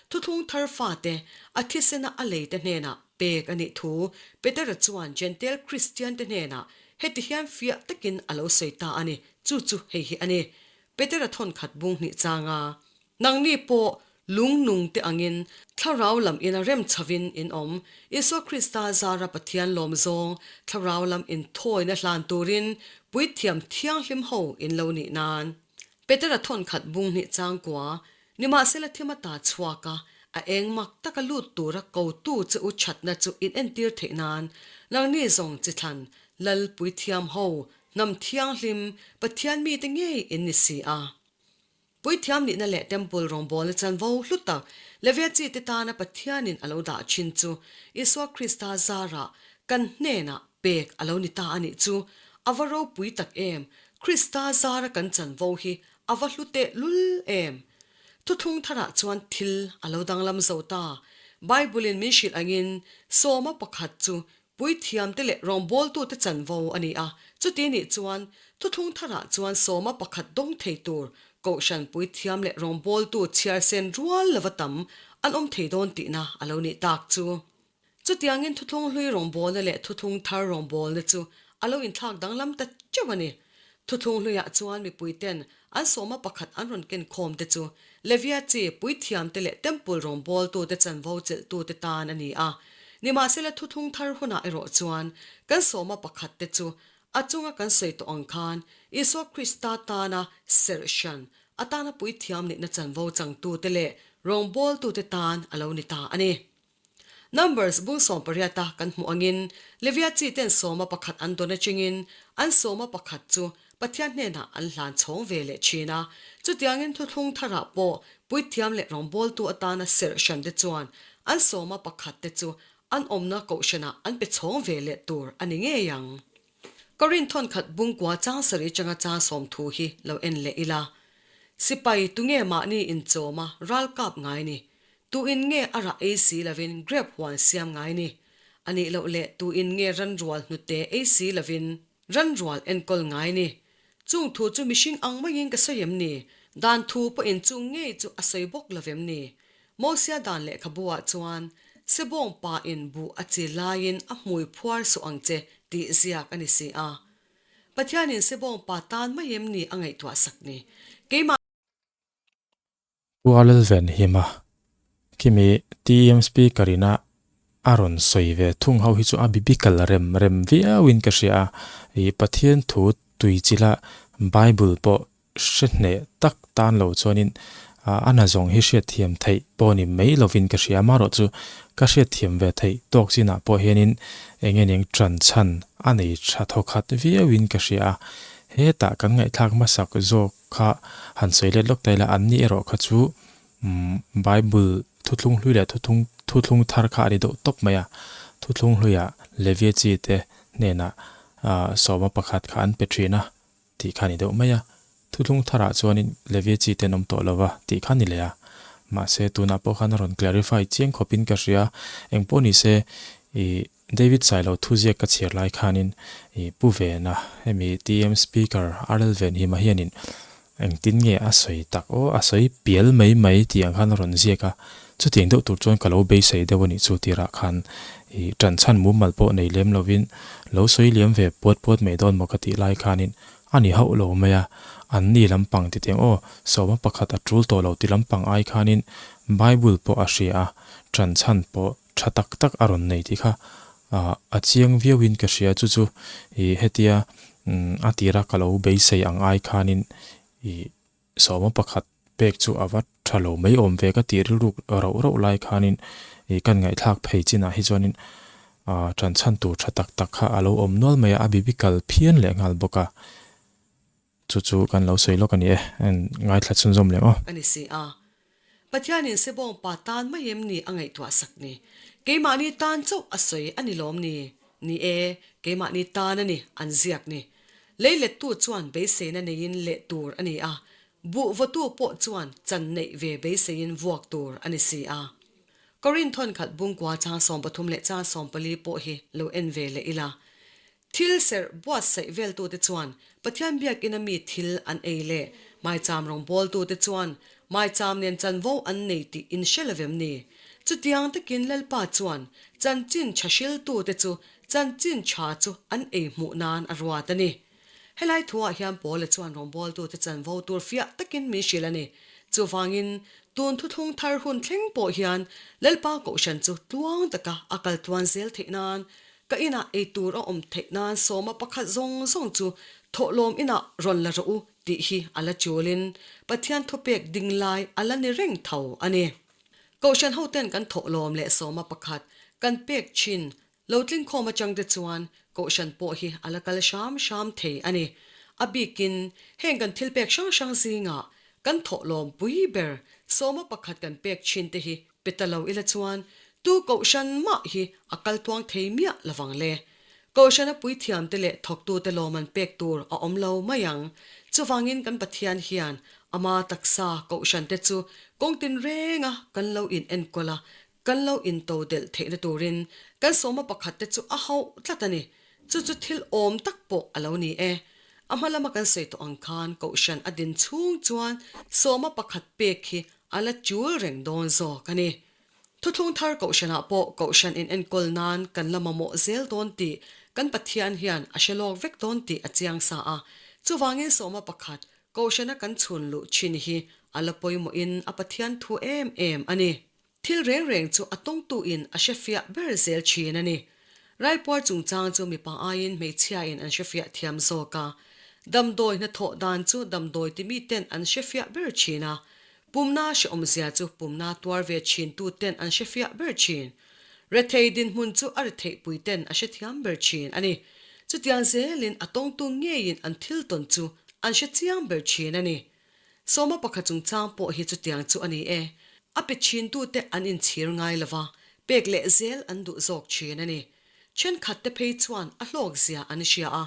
thuthlung thar fate a thisena a leite hnenah pek a nih thu Petera chuan Jentail Kristian te hnenah heti hian fiah takin a lo sawi ta a ni. Chu chu hei hi a ni. Petera thawnkhat bung hnih changa, Nangni pawh. Lung nung te angin Thlarau lam ina rem chhovin in awm. Isua Krista zara Pathian lawm zawng Thlarau lam inthawina hlan turin puithiam thianghlim ho in lo nih nan. Petera thawnkhat bung hnih changkua, Nimahsela thim a ta chhuak a, a eng mak taka lut tura kotu che u thatna chu in entir theih nan, nangni zawng chi thlan, Lal puithiam ho, hnam thianghlim, Pathian mite ngei in ni si a. Puithiam nihna leh Temple rawngbawlna chanvo hlu tak Levia chite tana Pathianin a lo dah thin chu Isua Krista zarah kan hnenah pek a lo ni ta a nih chu. A va ropui tak em! Krista zara kan chanvo hi a va hlu teh lul em! Thuthlung tharah chuan thil a lo danglam zo ta. Bible-in min hrilh angin sawma pakhat chu Puithiamte leh rawngbawltute chanvo a ni a, chuti nih chuan thuthlung tharah chuan sawma pakhat dawng thei tur Kohhran puithiam leh rawngbawltu chhiar sen rual lova tam an awm thei dawn tihna a lo nih tak chu. Chutiangin thuthlung hlui rawngbawlna leh thuthlung thar rawngbawlna chu a lo inthlak danglam ta teuh a ni. Thuthlung hluiah chuan mipuiten an sawma pakhat an rawn ken khawm te chu Levia chi puithiamte leh temple rawngbawltute chanvo chelhtute tan a ni a. Nimahsela thuthlung thar hunah erawh chuan kan sawma pakhat te chu a chunga kan sawi tawh ang khan Isua Krista tana serh hran atana puithiam nihna chanvo changtute leh rawngbawltute tan a lo ni ta a ni. Numbers bung sawmpariata kan hmuh angin Levia chi ten sawma pakhat an dawn atangin an sawma pakhat chu Pathian hnenah an hlan chhawng ve leh thin a. Chutiangin thuthlung tharah pawh puithiam leh rawngbawltu atana serh hran te chuan an sawma pakhat te chu an awmna kohhranah an pe chhawng ve leh tur a ni ngei ang. Korin thawnkhat bungkua chang sarih atanga chang sawmthu hi lo en leh ila. Sipai tunge mahni inchawma ralkap ngai ni? Tu in nge a rah ei si lovin grape huan siam ngai ni? A nih loh leh tu in nge ranrual hnute ei si lovin ranrual enkawl ngai ni? Chung thu chu mihring ang maiin ka sawi em ni? Dan thu pawhin chung ngei chu a sawi bawk lo vem ni? Mosia dan lehkhabu ah chuan, Sebawng pa in buh a chi laiin a hmui phuar suh ang che tih ziak a ni si a. Pathianin sebawng pa tan mai em ni a ngaihtuah sak ni? Keimah. Pu Lalvenhima, Khimi TM Speaker ina a rawn sawi ve thung ho hi chu a biblical rem rem viauin ka hria a, ih Pathian thu tui chila Bible pawh hre hneh tak tan lo chuanin a na zawng hi hriatthiam theih pawh ni mai lovin ka hria. Amaherawhchu ka hriatthiam ve theih tawk chinah pawh hianin eng nge eng tan chhan a nei tha thawkhat viauin ka hria a, hetah kan ngaihthlak hmasak zawk Kha han sawi let lawk ta ila, an ni erawh kha chu Bible thuthlung hlui leh thuthlung thuthlung thar kha a ni deuh tawp mai a. Thuthlung hluiah Levia chi te hnenah sawma pakhat kha an pe thin a tih kha a ni deuh mai a. Thuthlung tharah chuanin Levia chi te an awm tawh lo va tih kha a ni leh a. Mahse tunah pawh khan a rawn clarify chiang khawpin ka hria. Engpawh ni se ih David Sailo thuziak ka chhiar lai khanin i Pu Vena hemi TM Speaker RL Venhima hianin engtin nge a sawi tak aw a sawi pial mai mai tih ang khan a rawn ziak a, chutiang deuh tur chuan ka lo beisei deuh a nih chu tirah khan i tanchhan mumal pawh nei lem lovin lo sawi liam ve puat puat mai dawn maw ka tih lai khanin a ni hauh lo mai a, an ni lampang titiang aw sawma pakhat a tul tawh lo ti lampang ai khanin Bible pawh a hria a, tanchhan pawh tha tak tak a rawn nei tih kha a chiang viauin ka hria chu chu ih hetia a tira ka lo beisei ang ai khanin ih sawma pakhat pek chu a va tha lo mai awm ve ka tih rilruk rauh rauh lai khanin ih kan ngaihthlak phei chinah hi chuanin ah tanchhan tur tha tak tak kha a lo awm nual mai a a biblical phian leh nghal bawk a. Chu chu kan lo sawi lawk a ni e, en ngaithla chhunzawm leh aw. A ni si a. Pathianin Sebawng pa tan mai em ni a ngaihtuah sak ni? Keimahni tan chauh a sawi a ni lawm ni? Ni e, keimahni tan a ni, an ziak ni. Lei lettu chuan beiseina neiin leh tur a ni a, buh vawtu pawh chuan chan neih ve beiseiin vuak tur a ni si a. Korinth thawnkhat bungkua chang 13 leh chang 14 pawh hi lo en ve leh ila. Thil serh buatsaih veltute chuan Pathian biakina mi thil an ei leh maicham rawngbawltute chuan maicham nen chanvo an nei tih in hre lovem ni? Chutiang takin Lalpa chuan chanchin tha hriltute chu chanchin tha chu an ei hmuh nan a ruat a ni. Helai thuah hian Paula chuan rawngbawltute chanvo tur fiah takin min hrilh a ni. Chuvangin, tun thuthlung thar hun thleng pawh hian Lalpa Kohhran chu tluang taka a kal tluan zel theih nan, ka inah ei tur a awm theih nan sawma pakhat zawng zawng chu thawhlawm inah rawn la rawh u tih hi a la chulin Pathian thupek ding lai a la ni reng tho a ni. Kohhran hoten kan thawhlawm leh sawma pakhat kan pek thin Lo tlingkhawm atang te chuan Kohhran pawh hi a la kal hram hram thei a ni. A bikin heng kan thil pek hrang hrang zingah kan thawhlawm pui ber sawma pakhat kan pek thin te hi pe ta lo ila chuan tu Kohhran mah hi a kal tuang thei miah lovang le. Kohhrana puithiam te leh thawktu te lawm an pek tur a awm lo mai ang. Chuvangin kan Pathian hian ama taksa Kohhran te chu kawng tinrenga kan lo in enkawl a, Kan lo into delh theihna turin kan sawma pakhat te chu a hauh tlat a ni. Chu chu thil awm tak pawh a lo ni e. A hma lama kan sawi tawh ang khan Kohhran a din chhung chuan sawma pakhat pek hi a la chul reng dawn zawk a ni. Thuthlung thar Kohhranah pawh Kohhran in enkawl nan kan la mamawh zel dawn tih kan Pathian hian a hre lawk vek dawn tih a chiang sa a. Chuvangin sawma pakhat Kohhrana kan chhun luh thin hi a la pawimawhin a Pathian thu em em a ni. Thil reng reng chu a tawngtuin a hrefiah ber zel thin a ni. Raipuar chungchang chu mipa aiin hmeichhiain an hrefiah thiam zawk a. Damdawi hnathawh dan chu damdawi ti miten an hrefiah ber thin a. Pumna hrehawmzia chu pumna tuar ve thintu ten an hrefiah ber thin. Rethei dinhmun chu a retheihpui ten a hrethiam ber thin a ni. Chutiang zelin a tawngtu ngeiin an thil tawn chu an hrechiang ber thin a ni. Sawma pakhat chungchang pawh hi chutiang chu a ni e. A pe chhintute an inchhir ngai lo va, pek leh zel an duh zawk thin a ni. Thenkhatte phei chuan a hlawkzia an hria a,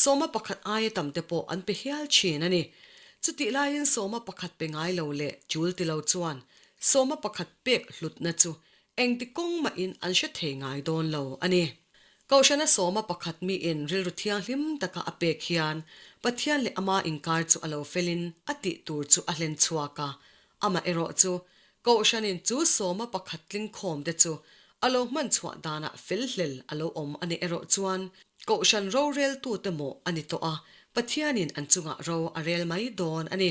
sawma pakhat aia tamte pawh an pe hial thin a ni. Chutih laiin sawma pakhat pe ngai lo leh tul ti lo chuan sawma pakhat pek hlutna chu Engti kawng mahin an hre thei ngai dawn lo a ni. Kohhrana sawma pakhat miin rilru thianghlim taka a pek hian Pathian leh ama inkar chu a lo felin a tih tur chu a hlen chhuak a. Amaherawh chu, Kohhranin chu sawma pakhat tlingkhawm te chu a lo hman chhuah danah fel hlel a lo awm a nih erawh chuan Kohhran roreltute mawh a ni tawh a, Pathianin an chungah ro a rel mai dawn a ni.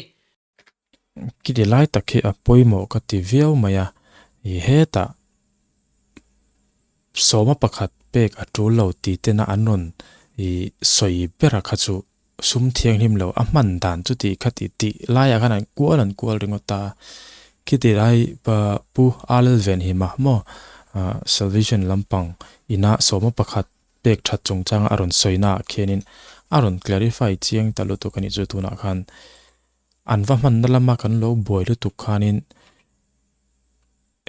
Khiti lai tak hi a pawimawh ka ti viau mai a, i hetah sawma pakhat pek a tul lo tih tena an rawn i sawi ber a kha chu sum thianghlim lo a hman dan chu tih kha tih tih laiah khan an kual an kual ringawt a, khiti lai Pu Lalvenhima maw Salvation lampang inah sawma pakhat pek that chungchanga a rawn sawi naah khianin a rawn clarify chiang ta lutuk a nih chu tunah khan an va hmanna lama kan lo buai lutuk khanin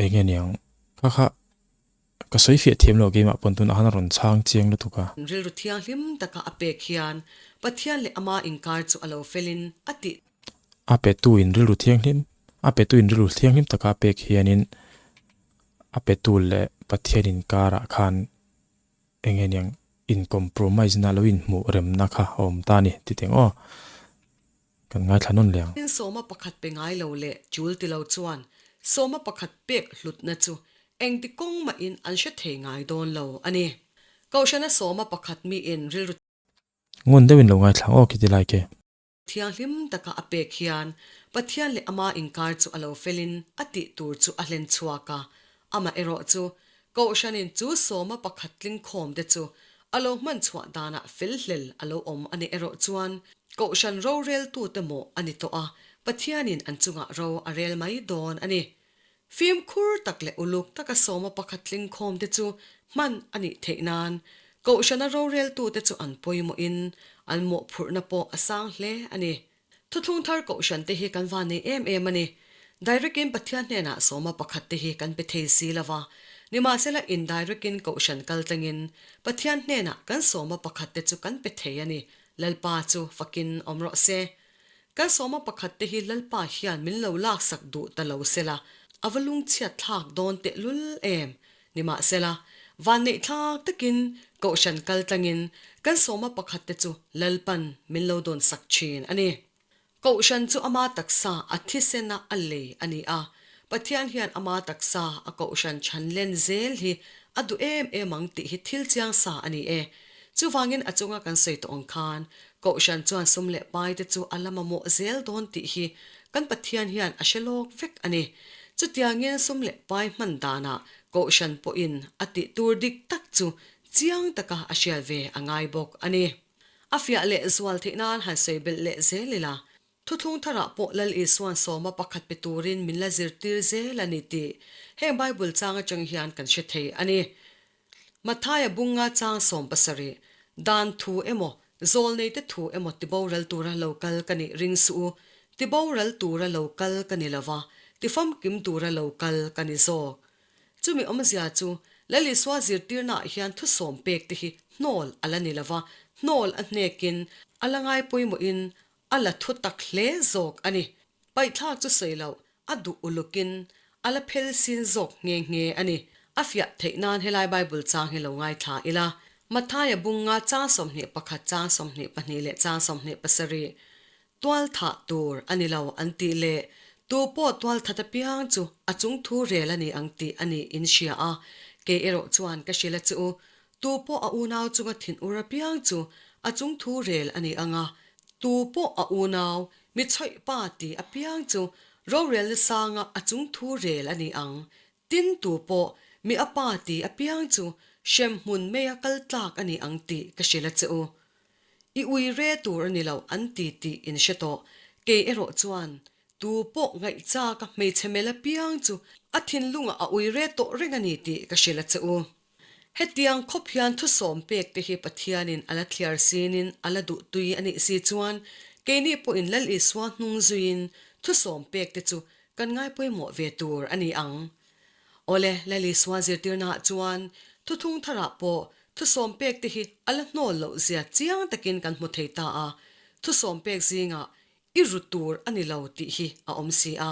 eng nge niang kha kha ka sawi fiah thiam lo keimah pawn tunah khan a rawn chhang chiang lutuk a. Rilru thianghlim taka a pek hian Pathian leh ama inkar chu a lo felin a tih. A petu in rilru thianghlim a petu in rilru thianghlim taka a pek hianin a petu leh Pathian inkarah khan Eng nge niang in compromise na lo in hmuh remna kha a awm ta a ni ti teng aw. Kan ngaithla nawn leh ang. Tin sawma pakhat pe ngai lo leh chul ti lo chuan sawma pakhat pek hlutna chu engti kawng mahin an hre thei ngai dawn lo a ni. Kohhrana sawma pakhat miin rilru. Ngun deuhin lo ngaithla ang aw khiti lai khi. Thianghlim taka a pek hian Pathian leh ama inkar chu a lo felin a tih tur chu a hlen chhuak a. Amaherawh chu, Kohhranin chu sawma pakhat tlingkhawm te chu a lo hman chhuah danah fel hlel a lo awm a nih erawh chuan Kohhran roreltute mawh a ni tawh a, Pathianin an chungah ro a rel mai dawn a ni. Fimkhur tak leh uluk taka sawma pakhat tlingkhawm te chu hman a nih theih nan Kohhrana roreltute chu an pawimawhin an mawhphurhna pawh a sang hle a ni. Thuthlung thar Kohhran te hi kan van nei em em a ni. Direct in Pathian hnenah sawma pakhat te hi kan pe thei si lo va, nimahsela indirect in Kohhran kal tlangin Pathian hnenah kan sawma pakhat te chu kan pe thei a ni. Lalpa chu fakin awm rawh se. Kan sawma pakhat te hi Lalpa hian min lo laksak duh ta lo sela, a va lungchhiat thlak dawn tehlul em? Nimahsela, vanneih thlak takin Kohhran kal tlangin kan sawma pakhat te chu Lalpan min lo dawn sak thin a ni. Kohhran chu ama taksa a thisena a lei a ni a, Pathian hian ama taksa a Kohhran chhan len zel hi a duh em em ang tih hi thil chiang sa a ni e. Chuvangin a chunga kan sawi tawh ang khan Kohhran chuan sum leh pai te chu a la mamawh zel dawn tih hi kan Pathian hian a hre lawk vek a ni. Chutiangin sum leh pai hman danah Kohhran pawhin a tih tur dik tak chu chiang taka a hriat ve a ngai bawk a ni. A fiah leh zual theih nan han sawi belh leh zel ila, Thuthlung tharah pawh Lal Isua'n sawma pakhat pe turin min la zirtir zel a ni tih heng Bible chang atang hian kan hre thei a ni. Mathaia bunga chang 70, Dan thu emaw, zawlneite thu emaw tiboral tura lo kal ka nih ring suh u, tiboral tura lo kal ka ni lova, tifamkim tura lo kal ka ni zawk. Chumi awmzia chu Lal Isua zirtirnaah hian thusawm pek te hi hnawl a la ni lova, hnawl a hnekin a la ngai pawimawhin A la thu tak hle zawk a ni. Paihthlak chu sawi loh, a duh ulukin a la phel sin zawk nghe nghe a ni. A fiah theih nan helai Bible chang hi lo ngaithla ila. Mathaia bunga chang 21, chang 22 leh chang 27 tual thah tur a ni lo an tih leh tu pawh tual that apiang chu a chung thu rel a ni ang tih a nih in hria a, kei erawh chuan ka hrilh a che u, Tu pawh a unau chunga thin ur apiang chu a chung thu rel a ni ang a, tu pawh a unau mi chhawih pa ti apiang chu rorelna sanga a chung thu rel a ni ang. Tin, tu pawh mi a pa ti apiang chu hremhmun meia kal tlak a ni ang tih ka hrilh a che u. I ui re tur a ni lo an ti tih in hre tawh. Kei erawh chuan tu pawh ngaihchaka hmeichhe mel apiang chu a thinlungah a ui re tawh reng a ni tih ka hrilh a che u. Hetiang khawp hian thusawm pek te hi Pathianin a la thliar sinin a la duh tui a nih si chuan keini pawhin Lal Isua hnung zuiin thusawm pek te chu kan ngai pawimawh ve tur a ni ang. Awle, Lal Isua zirtirnaah chuan thuthung tharah pawh thusawm pek te hi a la hnawl loh zia chiang takin kan hmu thei ta a, thusawm pek zingah I ru tur a ni lo tih hi a awm si a.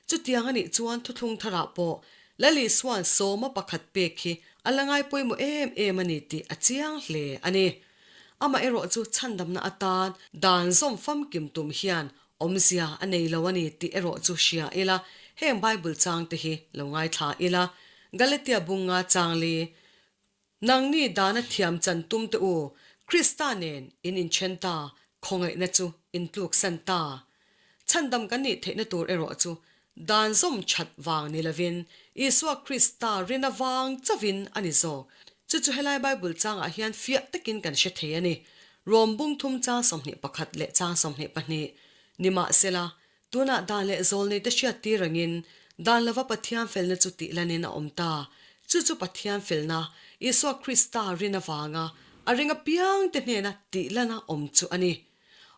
Chutiang a nih chuan thuthlung tharah pawh Lal Isua'n sawma pakhat pek hi a la ngai pawimawh em em a ni tih a chiang hle a ni. Amaherawh chu chhandamna atan dan zawm famkim tum hian awmzia a nei lo a ni tih erawh chu hria ila, heng Bible changte hi lo ngaithla ila. Galatia bunga chang li Nangni dana thiam chan tum te u, Krista nen in inthen ta, khawngaihna chu in tluksan ta. Chhandam kan nih theihna tur erawh chu dan zawm that vang ni lovin Isua Krista rina vang chauhin a ni zawk. Chu chu helai Bible changah hian fiah takin kan hre thei a ni. Rom bung thum chang 21 leh chang 22. Nimahsela, Tunah dan leh zawlneite hriattir angin dan lova Pathian felna chu tih lanin a awm ta. Chu chu Pathian felna, Isua Krista rin avanga a ring apiangte hnena tih lana awm chu a ni.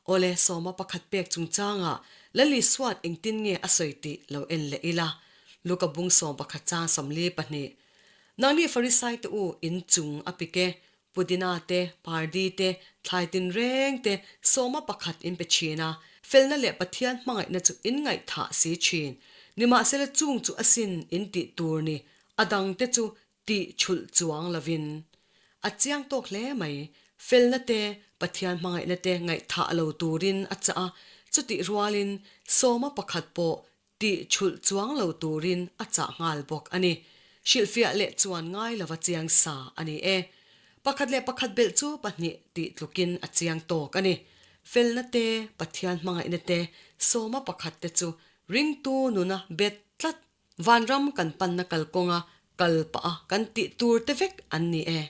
Awle, sawma pakhat pek chungchangah Lal Isua'n engtin nge a sawi tih lo en leh ila. Luka bung 11 chang 42. Nangni Farisaite u in chung a pik e, Pudina te, pardi te, thlai tinreng te sawma pakhat in pe thin a, felna leh Pathian hmangaihna chu in ngaihthah si thin. Nimahsela chung chu asin in tih tur ni, a dang te chu tih chhulh chuang lovin. A chiang tawk hle mai, felna te, Pathian hmangaihna te ngaihthah lo turin a chah a, chutih rualin sawma pakhat pawh Tih chhulh chuang lo turin a chah nghal bawk a ni. Hrilhfiah leh chuan ngai lova chiang sa a ni e. Pakhat leh pakhat belh chu pahnih tih tlukin a chiang tawk a ni. Felna te, Pathian hmangaihna te, sawma pakhat te chu ringtu nuna bet tlat. Vanram kan panna kalkawnga kal pah a kan tih tur te vek an ni e.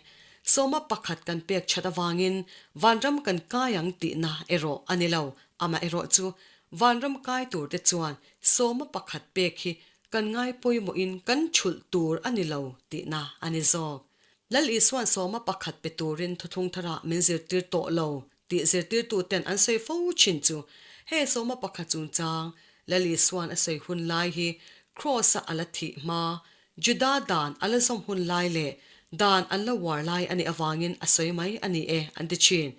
Sawma pakhat kan pek that avangin vanram kan kai ang tihna erawh a ni lo. Amaherawh chu vanram kai tur te chuan sawma pakhat pek hi kan ngai pawimawhin kan thulh tur a ni lo tihna a ni zawk. Lal Isua'n sawma pakhat pe turin thuthlung tharah min zirtir tawh lo tih zirtirtuten an sawi fo thin chu heng sawma pakhat chungchang Lal Isua'n a sawi hun lai hi Kraws-a a la thih hma, Juda dan a la zawm hun lai leh dan an la uar lai a nih avangin a sawi mai a ni e an ti thin.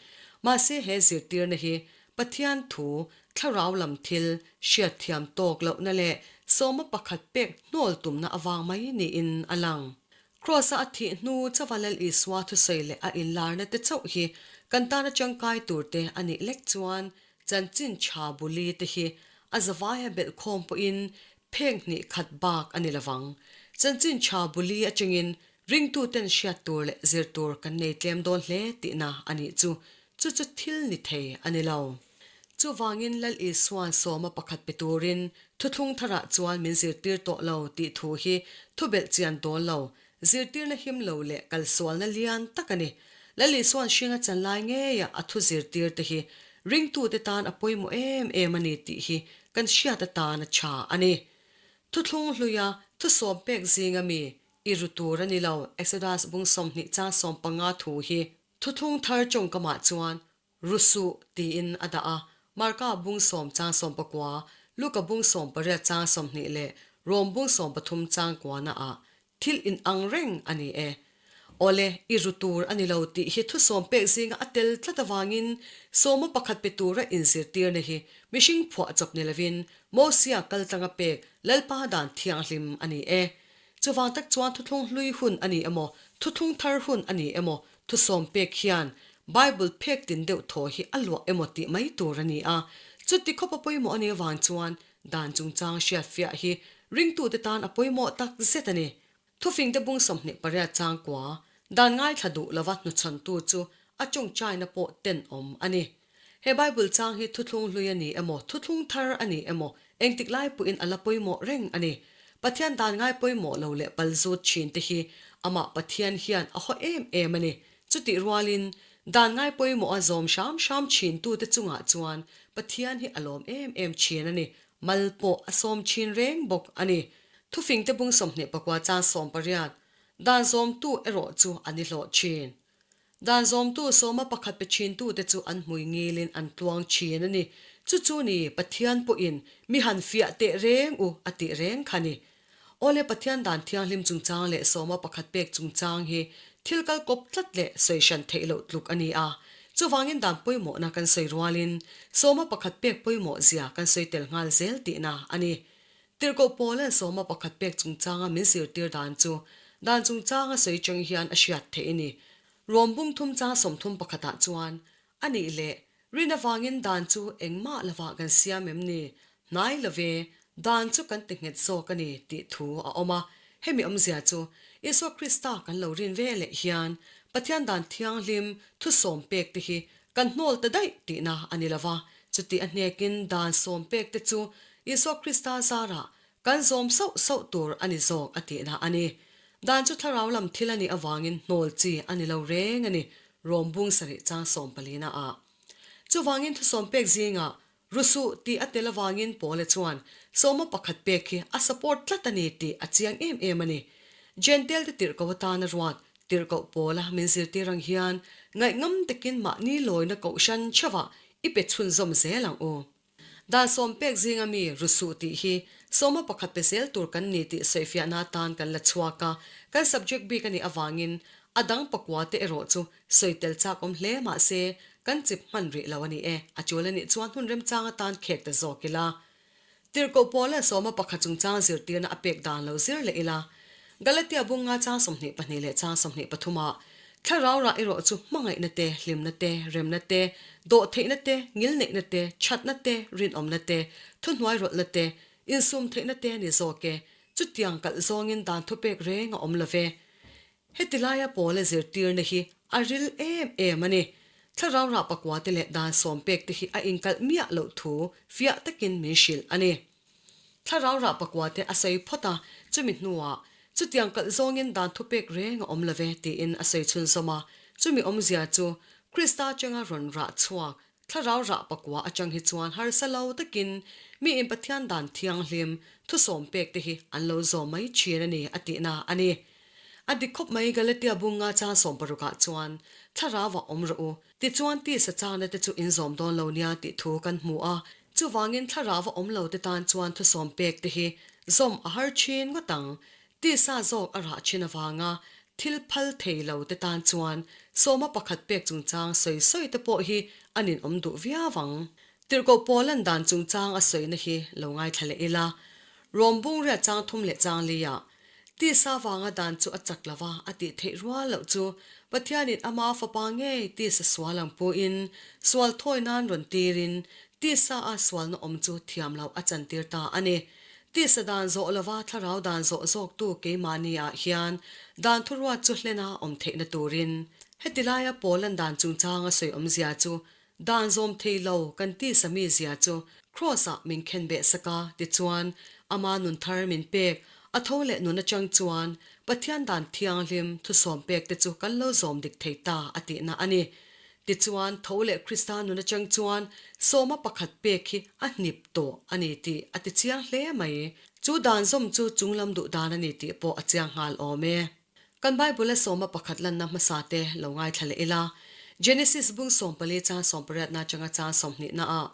Mahse he zirtirna hi Pathian thu, thlarau lam thil, hriatthiam tawk lohna leh sawma pakhat pek hnawl tumna avang mai niin a lang. Kraws-a a thih hnu chauha Lal Isua thusawi leh a inlarna te chauh hi kan tana tangkai tur te a nih lek chuan chanchin tha buli te hi a zavaia belhkhawm pawhin pheng hnih khat bak a ni lovang. Chanchin tha buli atangin ringtuten hriat tur leh zir tur kan nei tlem dawn hle tihna a nih chu. Chu chu thil ni thei a ni lo. Chuvangin Lal Isua'n sawma pakhat pe turin thuthlung tharah chuan min zirtir tawh lo tih thu hi thu belh chian dawn lo, zirtirna him lo leh kalsualna lian tak a ni. Lal Isua'n hringa chan lai ngeia a thu zirtir te hi ringtute tan a pawimawh em em a ni tih hi kan hriat atan a tha a ni. Thuthlung hluia thusawm pek zinga mi i ru tur a ni lo, Exodus bung 20 chang 15 thu hi thuthlung thar tawngkamah chuan Ru suh, tiin a dah a. Marka bung sawm chang 19, Luka bung 18 chang 20 leh Rom bung 13 chang kuana ah thil inang reng a ni e. Awle, i ru tur a ni lo tih hi thusawm pek zinga a tel tlat avangin sawma pakhat pe tura inzirtirna hi mihring phuah chawp ni lovin Mosia kaltlanga pek Lalpa dan thianghlim a ni e. Chuvang tak chuan thuthlung hlui hun a ni emaw, thuthlung thar hun a ni emaw, Thusawm pek hian Bible phek tin deuh thaw hi a luah emaw tih mai tur a ni a. Chuti khawpa pawimawh a nih avang chuan dan chungchang hriatfiah hi ringtute tan a pawimawh tak zet a ni. Thufingte bung 28 changkua, dan ngaithla duh lova hnuchhawntu chu a tawngtaina pawh tenawm a ni. He Bible chang hi thuthlung hlui a ni emaw, thuthlung thar a ni emaw, engtik lai pawhin a la pawimawh reng a ni. Pathian dan ngai pawimawh lo leh pal zut thin te hi amah Pathian hian a haw em em a ni. Chutih rualin, dan ngai pawimawha zawm hram hram thin tute chungah chuan Pathian hi a lawm em em thin a ni. Mal pawh a sawm thin reng bawk a ni. Thufingte bung 29 chang 18, Dan zawmtu erawh chu a ni hlawh thin. Dan zawmtu sawma pakhat pe thintute chu an hmui ngilin an tluang thin a ni. Chu chu ni, Pathian pawhin mi han fiah teh reng u a tih reng kha ni. Awle Pathian dan thianghlim chungchang leh sawma pakhat pek chungchang hi thil kal kawp tlat leh sawi hran theih loh tluk a ni a. Chuvangin dan pawimawhna kan sawi rualin sawma pakhat pek pawimawh zia kan sawi tel nghal zel tihna a ni. Tirhkoh Paula'n sawma pakhat pek chungchanga min zirtir dan chu dan chungchanga sawi chang hian a hriat theih a ni. Rom bung thum chang 30 pakhatah chuan, A nih leh, rin avangin dan chu engmah lovah kan siam em ni? Hnai lo ve, dan chu kan ti nghet zawk a ni tih thu a awm a. Hemi awmzia chu Isua Krista kan lo rin ve leh hian Pathian dan thianghlim thusawm pek te hi Kan hnawl ta daih tihna a ni lova, chutih a hnekin dan sawm pek te chu Isua Krista zarah kan zawm sauh sauh tur a ni zawk a tihna a ni. Dan chu thlarau lam thil a nih avangin hnawl chi a ni lo reng a ni, Rom bung sarih chang sawm palina ah. Chuvangin thusawm pek zingah Rusuh tih a tel avangin Paula chuan sawma pakhat pek hi a support tlat a ni tih a chiang em em a ni. Jentail te tirhkoh atana ruat tirhkoh Paula min zirtir ang hian ngaihngam takin mahni lawina kohhran theuhah i pe chhunzawm zel ang u. Dan sawm pek zinga mi Rusuh tih hi sawma pakhat pe zel tur kan ni tih sawifiahna atan kan la chhuak a, kan subject bik a nih avangin a dang pakua te erawh chu Sawi tel chak awm hle mahse kan chip hman rih lo a ni e, a tul a nih chuan hun remchang atan khek ta zawk ila. Tirhkoh Paula sawma pakhat chungchang zirtirna a pek dan lo zir leh ila. Galatia bunga chang 22 leh chang 23 ah, Thlarau rah erawh chu hmangaihna te, hlimna te, remna te, dawhtheihna te, ngilneihna te, thatna te, rinawmna te, thuhnuairawlhna te, insumtheihna te a ni zawk e, chutiang kalh zawngin dan thupek reng a awm lo ve. Heti laia Paula zirtirna hi a ril em em a ni. Thlarau rah pakuate leh dan sawm pek te hi a inkalh miah loh thu fiah takin min hrilh a ni. Thlarau rah pakuate a sawi phawt a, chumi hnuah, Chutiang kalh zawngin dan thupek reng a awm lo ve, tiin a sawi chhunzawm a. Chumi awmzia chu Krista atanga rawn rah chhuak Thlarau rah pakua atang hi chuan harsa lo takin miin Pathian dan thianghlim thusawm pek te hi an lo zawm mai thin a ni a tihna a ni. A dik khawp mai Galatia bunga chang 60 ah chuan Thlarau ah awm rawh u, tichuan tisa changna te chu in zawm dawn lo nia tih thu kan hmu a, chuvangin Thlarau a awm lo te tan chuan thusawm pek te hi zawm a har thin ngawt ang. Tisa zawk a rah thin avanga thil phal thei lo te tan chuan sawma pakhat pek chungchang sawi sawi te pawh hi an inawm duh viau ang. Tirhkoh Paula'n dan chungchang a sawina hi lo ngaithla leh ila. Rom bungriat chang thum leh chang liah, Tisa vanga dan chu a chak lo va a tih theih rual loh chu Pathianin ama fapa ngei tisa sual ang puin sual thawi nan rawn tirin tisa a sualna awm chu thiam loh a chantir ta a ni. Tisa dan zawh lova thlarau dan zawh zawktu keimahni ah hian dan thuruat chu hlena awm theihna turin heti laia Paula'n dan chungchanga sawi awmzia chu. Dan zawm thei lo kan tisa mizia chu Kraws-ah min khen beh sak a, tichuan, ama nun thar min pek, a tho leh nun atang chuan Pathian dan thianghlim thusawm pek te chu kan lo zawm dik thei ta a tihna a ni. Tichuan, tho leh Krista nun atang chuan sawma pakhat pek hi a hnip tawh a ni tih a ti chiang hle mai. Chu dan zawm chu chunglam duh dan a ni tih pawh a chiang nghal awm e. Kan Bible-a sawma pakhat lanna hmasa te lo ngaithla leh ila. Genesis bung 14 chang 18 na atanga chang 20 na ah,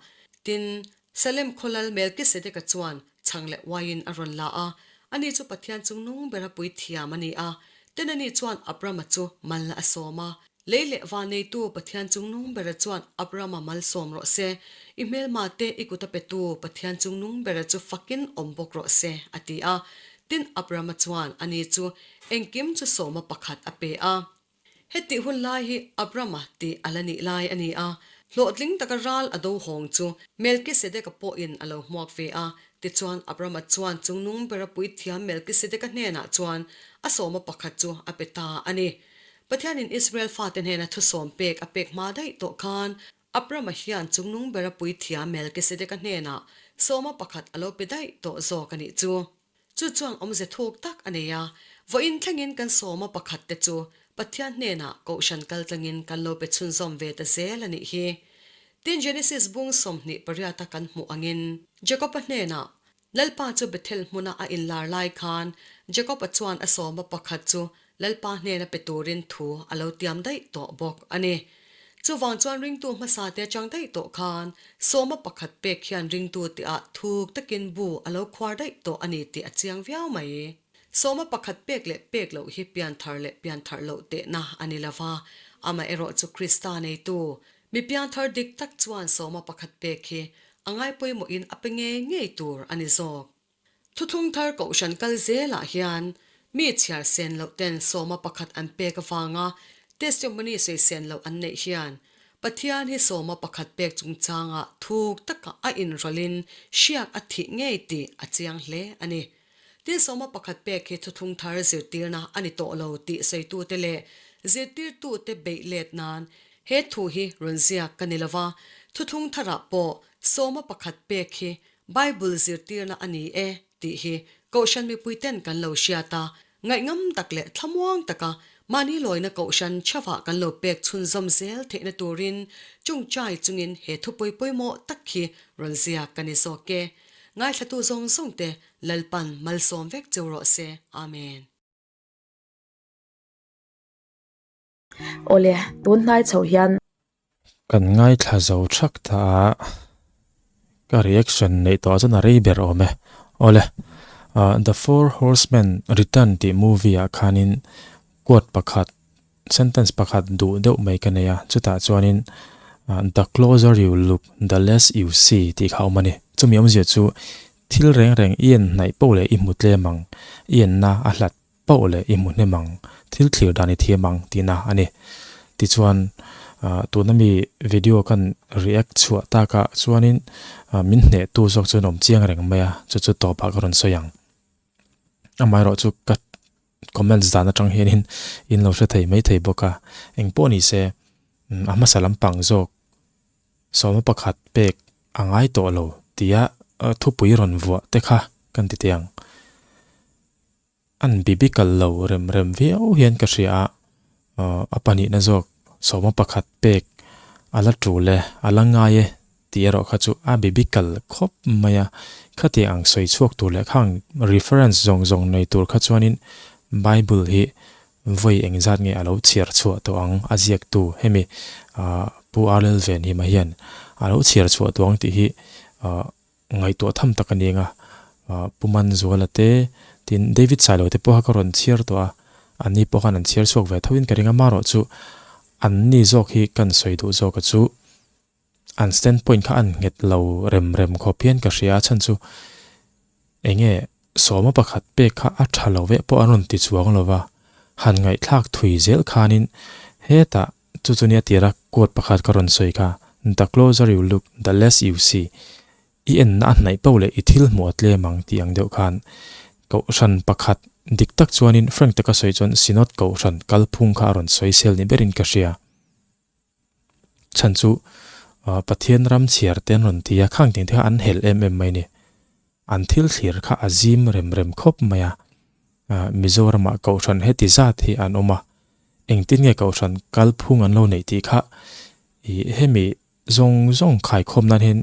Tin, Salem khawlal Melkisedeka chuan chhang leh uaiin a rawn la a, ani chu Pathian chungnung bera puithiam a ni a. Tin ani chuan Abrama chu mal a sawm a. Lei leh van neitu Pathian chungnung bera chuan Abrama mal sawm rawh se, i hmelma te i kut a petu Pathian chungnung bera chu fakin awm bawk rawh se, a ti a. Tin, Abrama chuan ani chu engkim chu sawma pakhat a pe a. Hetih hun lai hi Abrama tih a la nih lai a ni a, hlawhtling taka ral a do hawng chu Melkisedeka pawhin a lo hmuak ve a. Tichuan, Abrama chuan chungnung bera puithiam Melkisedeka hnenah chuan a sawma pakhat chu a pe ta a ni. Pathianin Israel fate hnena thusawm pek a pek hma daih tawh khan, Abrama hian chungnung bera puithiam Melkisedeka hnenah sawma pakhat a lo pe daih tawh zawk a nih chu. Chu chuan awmze thuk tak a nei a, vawiin thlengin kan sawma pakhat te chu Pathian hnenah kohhran kal tlangin kan lo pe chhunzawm ve ta zel a nih hi. Tin, Genesis bung 28 a kan hmuh angin, Jakob-a hnenah Lalpa chu Bethel hmuna a inlar lai khan Jakob-a chuan a sawma pakhat chu Lalpa hnena pe turin thu a lo tiam daih tawh bawk a ni. Chuvang chuan ringtu hmasa te atang daih tawh khan sawma pakhat pek hian ringtu tihah thuk takin bu a lo khuar daih tawh a ni tih a chiang viau mai. Sawma pakhat pek leh pek loh hi pianthar leh pianthar loh tehna a ni lova, amaherawh chu Krista neitu, mi pianthar dik tak chuan sawma pakhat pek hi A ngaipawimawhin a pe ngei ngei tur a ni zawk. Thuthlung thar kohhran kal zelah hian mi chhiar sen loh ten sawma pakhat an pek avanga testimony sawi sen loh an neih hian Pathian hi sawma pakhat pek chungchangah thuk taka a inrawlhin hriak a thih ngei tih a chiang hle a ni. Tin sawma pakhat pek hi thuthlung thar zirtirna a ni tawh lo tih sawitute leh zirtirtute beih let nan He thu hi rawn ziak ka ni lova, thuthlung tharah pawh sawma pakhat pek hi Bible zirtirna a ni e tih hi Kohhran mipuiten kan lo hriat a, ngaihngam tak leh thlamuang taka mahni lawina Kohhran chhavah kan lo pek chhunzawm zel theihna turin chungchai chungin he thupui pawimawh tak hi rawn ziak ka ni zawk e. Ngaithlatu zawng zawngte Lalpan malsawm vek cheu rawh se. Amen. Awle, tun hnai chho hian. Kan ngaithla zo thak ta a, ka reaction neih tawh chuan a rei ber awm e. Awle, The Four Horsemen Return tih movie ah khanin quote pakhat, sentence pakhat duh deuh mai ka nei a, chutah chuanin The closer you look, the less you see tih kha a awm a ni. Chumi awmzia chu thil reng reng i en hnaih poh leh i hmu tlem ang, i enna a hlat Pauh leh i hmu hnem ang, thil thlir dan i thiam ang tihna a ni. Tichuan, tuna mi video kan react chhuah takah chuanin min hnehtu zawk chuan awm chiang reng mai a, chu chu tawpah ka rawn sawi ang. Amaherawh chu ka comments dan atang hianin in lo hre thei mai thei bawk a, engpawh ni se a hmasa lampang zawk 11 pek a ngai tawh lo tia thupui rawn vuah te kha kan ti teh ang. An biblical lo rem rem viau hian ka hria a, a pahnihna zawk 11 pek a la tul e, a la ngai e tih erawh kha chu a biblical khawp mai a. Khatiang ang sawi chhuak tur leh khang reference zawng zawng nei tur kha chuanin Bible hi vawi engzat nge a lo chhiar chhuah tawh ang a ziaktu hemi Pu RL Venhima hian a lo chhiar chhuah tawh ang tih hi Ngaihtuah tham tak a ni eng a, Pu Manzuala te, tin David Sailo te pawh kha ka rawn chhiar tawh a, anni pawh khan an chhiar chhuak ve tho in ka ring a, marawh chu anni zawk hi kan sawi duh zawk a chu an stand point kha an nghet lo rem rem khawp hian ka hria a, chhan chu enge 11 pek kha a tha lo veh pawh an rawn ti chuang lo va, han ngaihthlak thui zel khanin hetah Chu chu nia tira quote pakhat ka rawn sawi kha, The closer you look, the less you see. I enna a hnaih poh leh i thil hmuh a tlem ang tih ang deuh khan Kohhran pakhat dik tak chuanin Frank taka sawi chuan Synod Kohhran kalphung kha a rawn sawi sel ni berin ka hria. Chhan chu. Pathian ram chhiar te an rawn ti a, khang ting te kha an helh em em mai a ni. An thil thlir kha a zim rem rem khawp mai a. Mizoramah Kohhran heti zat hi an awm a, engtin nge Kohhran kalphung an lo neih tih kha ih hemi zawng zawng khaikhawm nan hian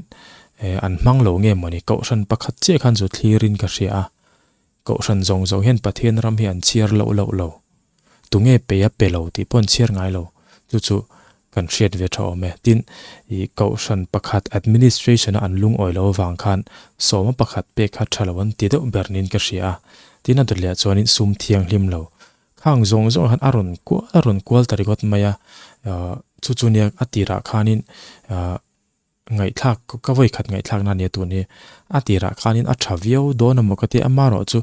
an hmang lo nge mawni Kohhran pakhat chiah khan chu thlirin ka hria a, Kohhran zawng zawng hian Pathian ram hi an chhiar loh loh lo. Tunge pe a pe lo tih pawh an chhiar ngai lo. Chu chu kan hriat ve tha awm e. Tin, ih Kohhran pakhat administration a an lungawi lo avang khan sawma pakhat pek kha tha lo an ti deuh ber niin ka hria a. Tin, a dawt leh chuanin sum thianghlim lo. Khang zawng zawng khan a rawn kual a rawn kual ta ringawt mai a. Chu chu nia a tirah khanin Ngaihthlak, ka vawi khat ngaihthlakna ania tun hi. A tirah khanin a tha viau dawn a maw ka ti a, amaherawhchu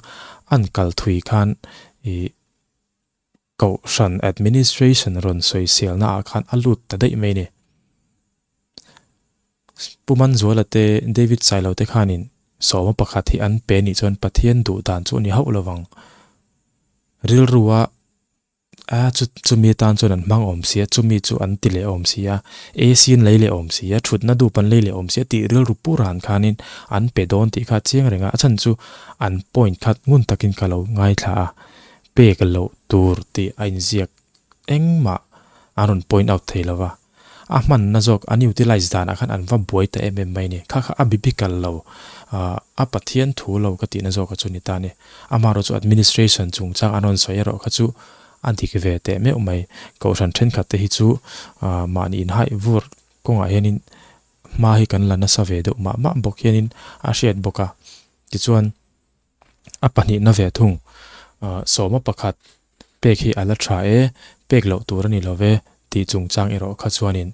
an kal thui khan ih Kohhran administration rawn sawiselna ah khan a lut ta daih mai a ni. Pu Manzuala te, David Sailo te khanin sawma pakhat hi an pe nih chuan Pathian duh dan chu a ni hauh lovang. Rilrua A, chu chumi atan chuan an hmang awm si a, chumi chu an ti leh awm si a, AC an lei leh awm si a, thutna dup an lei leh awm si a tih rilru pur han khanin an pe dawn tih kha a chiang reng a, a chhan chu an point khat ngun takin ka lo ngaithla a, pek loh tur tih a inziak engmah an rawn point out thei lo va. A hmanna zawk an utilize danah khan an va buai ta em em mai a ni. Kha kha a biblical lo, a Pathian thu lo ka tihna zawk a chu ni ta a ni. Amaherawh chu administration chungchang an rawn sawi erawh kha chu a dik ve teh meuh mai. Kohhran thenkhat te hi chu mahni inhaih vur kawngah hianin hma hi kan la nasa ve deuh mah mah bawk hianin a hriat bawk a. Tichuan. A pahnihna ve thung, sawma pakhat pek hi a la tha e, pek loh tur a ni lo ve tih chungchang erawh kha chuanin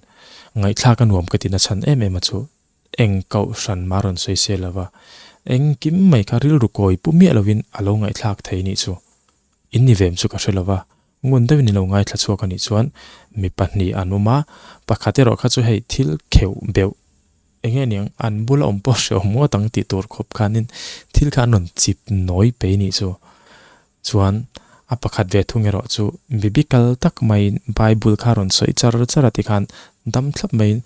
ngaihthlak a nuam ka ti nachhan em em a chu. Eng kohhran mah rawn sawi se lova, engkim mai kha rilru kawi pu miah lovin a lo ngaihthlak thei nih chu. In ni vem chu ka hre lova, ngun deuhin i lo ngaithla chhuak a nih chuan mi pahnih an awm a, pakhat erawh kha chu hei thil kheuh beuh Eng nge niang, an bula awm pawh hre awm ngawt ang tih tur khawp khanin thil kha an rawn chip nawi pei nih chu. Chuan a pakhat ve thung erawh chu biblical tak maiin Bible kha rawn sawi char char a tikhan dam thlap maiin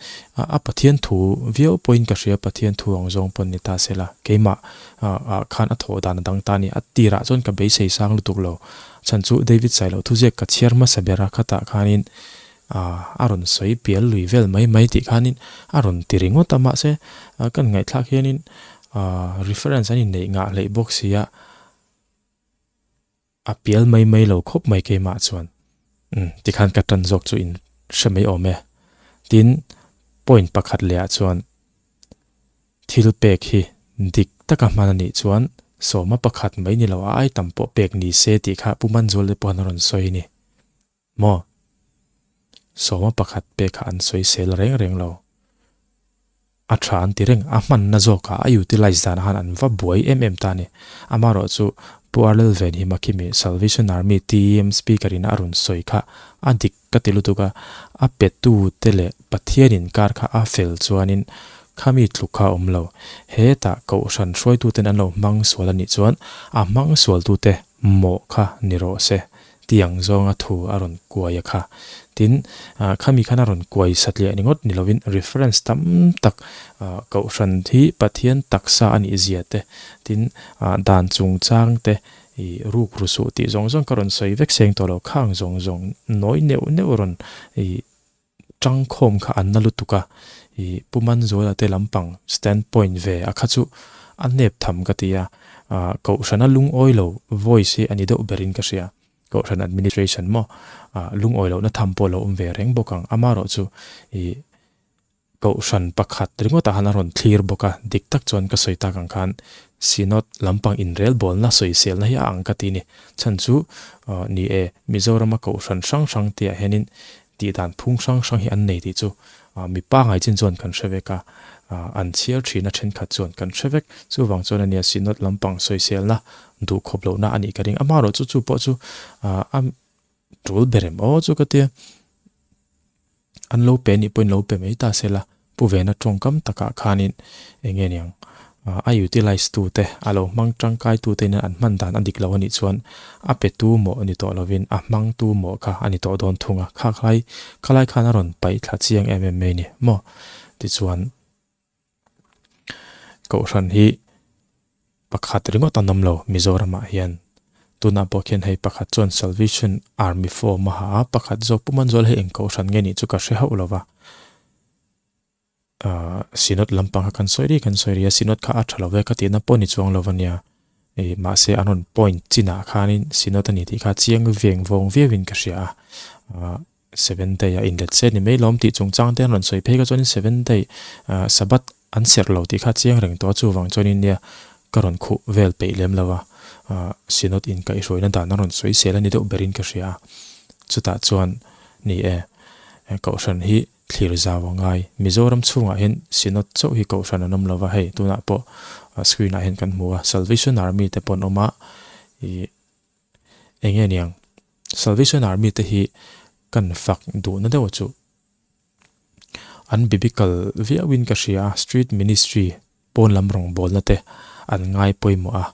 a Pathian thu viau pawhin ka hria Pathian thu ang zawng pawn ni ta sela keimah ah khan a thawh dan a dang ta a ni. A tirah chuan ka beisei sang lutuk lo. Chhan chu David Sailo thuziak ka chhiar hmasa ber a khatah khanin A rawn sawi pial lui vel mai mai tih khanin a rawn ti ringawt a, mahse kan ngaihthlak hianin reference an inneih ngah hleih bawk si a, a pial mai mai lo khawp mai keimah chuan tikhan ka tan zawk chu in hre mai awm e. Tin, point pakhat leh ah chuan thil pek hi dik taka hman a nih chuan sawma pakhat mai ni lo a ai tam pawh pek ni se tih kha Pu Manzual te pawh an rawn sawi a ni. Maw? Sawma pakhat pek kha an sawisel reng reng lo. A tha an ti reng, a hmanna zawkah a utilize danah khan an va buai em em ta a ni. Amaherawh chu Pu Arlel Venhima khimi Salvation Army TEM Speaker in a rawn sawi kha a dik ka ti lutuk a, a petu te leh Pathian inkar kha a fel chuanin khami tluk kha a awm lo. Hetah Kohhran hruaituten an lo hmang sual a nih chuan a hmang sualtute mawh kha ni rawh se. Tiang zawnga thu a rawn kuai a kha. Tin, khami khan a rawn kuai satliah ni ngawt ni lovin reference tam tak Kohhran hi Pathian taksa a nih zia te, tin, dan chungchang te, ih ruk ru suh tih zawng zawng ka rawn sawi vek seng tawh lo, khang zawng zawng nawi neuh neuh rawn ih Tangkhawm kha an na lutuk a, i Pu Manzuala te lampang stand point ve a kha chu a nep tham ka ti a, Kohhrana lungawi lo voice hi a ni deuh berin ka hria, Kohhran administration maw lungawi lohna tham pawh lo awm ve reng bawk ang, amaherawh chu i Kohhran pakhat ringawtah khan a rawn thlir bawk a, dik tak chuan ka sawi tak ang khan Synod lampang inrelbawlna sawiselna hi a ang ka ti a ni, chhan chu ni e Mizorama Kohhran hrang hrang tihah hianin Tih dan phung hrang hrang hi an nei tih chu mi pangai chin chuan kan hre vek a, an chhiar thin a thenkhat chuan kan hre vek. Chuvang chuan ania Synod lampang sawiselna duh khawp lohna a nih ka ring. Amaherawh chu chu pawh chu a tul ber em aw chu ka tia. An lo pe nih pawhin lo pe mai ta se la. Pu Vena tawngkam takah khanin eng nge niang a utilize tute, a lo hmang tangkai tute in an hman dan a dik lo a nih chuan a petu mawh ni tawh lovin a hmangtu mawh kha a ni tawh dawn thung a, kha khalai khalai khan a rawn paih thla chiang em em mai a ni maw. Tichuan, Kohhran hi pakhat ringawt an awm lo Mizoramah hian. Tunah pawh khian hei pakhat chuan Salvation Army form a ha a, pakhat zawk Pu Manzuala hi eng kohhran nge nih chu ka hre hauh lo va. Ahh Synod lampang kha kan sawi ri kan sawi ri a, Synod kha a tha lo ve ka tihna pawh ni chuang lo va nia. Ih mahse an rawn point chinah khanin Synod a ni tih kha chiang veng vawng viauin ka hria a. Ahh Seventh day a inlet se ni mai lawm tih chungchang te an rawn sawi phei kha chuanin seventh day ah Sabbath an serh lo tih kha chiang reng tawh a chuvang chuanin nia ka rawn khuh vel peih lem lo a ah Synod inkaihhruaina dan an rawn sawi sel a ni deuh berin ka hria a chutah chuan ni e Kohhran hi thlir zau a ngai Mizoram chhungah hian Synod chauh hi Kohhran an awm lo va hei tunah pawh screen ah hian kan hmu a Salvation Army te pawh an awm a ih Eng nge niang? Salvation Army te hi kan fak duhna deuh chu an biblical viauin ka hria a, street ministry pawn lam rawngbawlna te an ngai pawimawh a,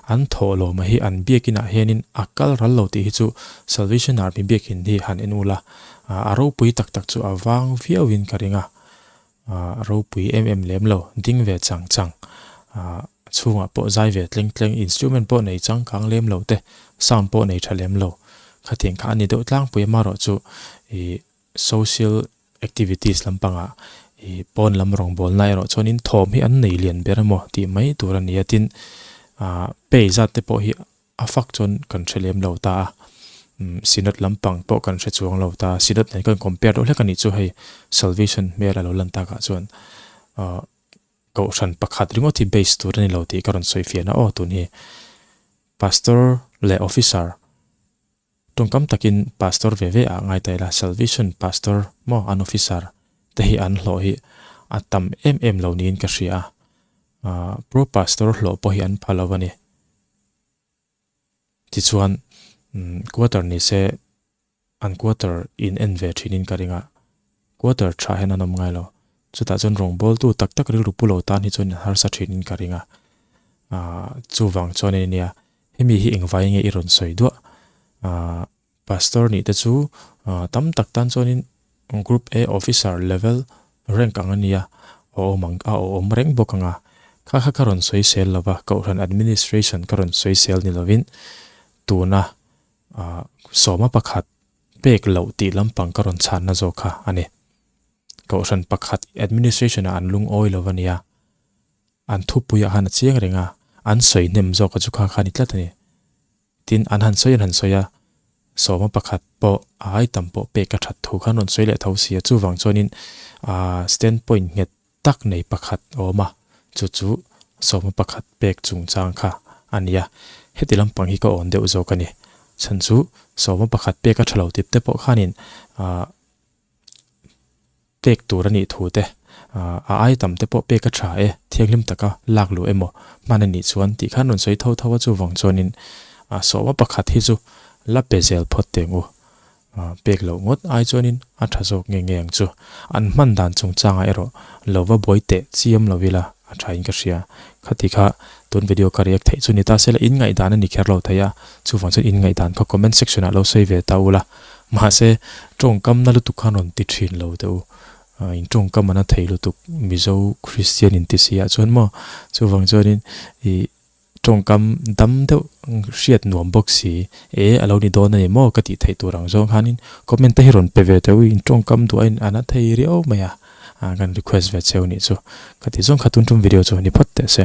an thawhlawma hi an biakinah hianin a kal ral lo tih hi chu Salvation Army biakin hi han en ula, a ropui tak tak chu a vang viauin ka ring a. A ropui em em lem lo, ding ve chang chang, a chhungah pawh zai ve tleng tleng, instrument pawh nei changkang lem lo te, sound pawh nei tha lem lo, khatiang kha a ni deuh tlangpui amarawh chu ih social activities lampangah ih pawn lam rawngbawlna erawh chuanin thawm hi an nei lian ber emaw tih mai tur a ni a, tin ah pay zat te pawh hi A fak chuan kan hre lem lo ta a, Synod lampang pawh kan hre chuang lo ta a, Synod nen kan compare deuh hlek a nih chu hei Salvation hmel a lo lan takah chuan Kohhran pakhat ringawt hi base tur a ni lo tih ka rawn sawi fiahna aw tun hi Pastor leh Officer tawngkam takin Pastor ve ve ah ngai ta ila Salvation Pastor maw an Officer te hi an hlawh hi a tam em em lo niin ka hria a, Pro Pastor hlawh pawh hi an pha lo a ni. Tichuan quarter ni se an quarter in en ve thinin ka ring a, quarter tha hian an awm ngai lo. Chutah chuan rawngbawltu tak tak rilru pu lo tan hi chuan in harsa thinin ka ring a, aah chuvang chuan a nia hemi hi engvai nge i rawn sawi duah aah Pastor nih te chu tam tak tan chuanin Group A Officer level rank ang a nia, a awm ang a awm reng bawk ang a. Kha kha ka rawn sawi sel lo va, Kohhran Administration ka rawn sawi sel ni lovin tuna sawma pakhat pek loh tih lampang ka rawn chhanna zawk kha a ni. Kohhran pakhat Administration ah an lungawi lo a nia, an thupuiah khan a chiang reng a, an sawi hnem zawk a chu kha kha a ni tlat a ni. Tin, an han sawi an han sawi a, sawma pakhat pawh a ai tam pawh pek a that thu khan rawn sawi leh tho si a, chuvang chuanin aah stand point nghet tak nei pakhat a awm a, chu chu sawma pakhat pek chungchang kha a ni a, heti lampang hi ka awn deuh zawk a ni. Chhan chu sawma pakhat pek a tha lo tip te pawh khanin aah Pek tur a nih thu te, a ai tam te pawh pek a tha e, thianghlim taka lak luh emaw hman a nih chuan tih khan rawn sawi tho tho a chuvang chuanin sawma pakhat hi chu la pe zel phawt teng u, pek loh ngawt ai chuanin a tha zawk nge nge ang chu. An hman dan chungchangah erawh lo va buai teh chiam lo ila a tha in ka hria. Khati kha tun video ka react theih chu ni ta sela in ngaihdan a ni kher lo thei a, chuvang chuan in ngaihdan kha comment section ah lo sawi ve ta ula. Mahse, tawngkamna lutuk khan rawn ti thin lo teh u. In tawngkam an a thei lutuk Mizo Kristian in ti si ah chuan maw? Chuvang chuanin ih tawngkam dam deuh hriat nuam bawk si e a lo ni dawn a ni maw ka tih theih tur ang zawng khanin comment te hi rawn pe ve teh u. In tawngkam duh a in an a thei riau mai a, kan request ve cheu nih chu. Ka ti zawng kha tun tum video chu ni phawt teh se.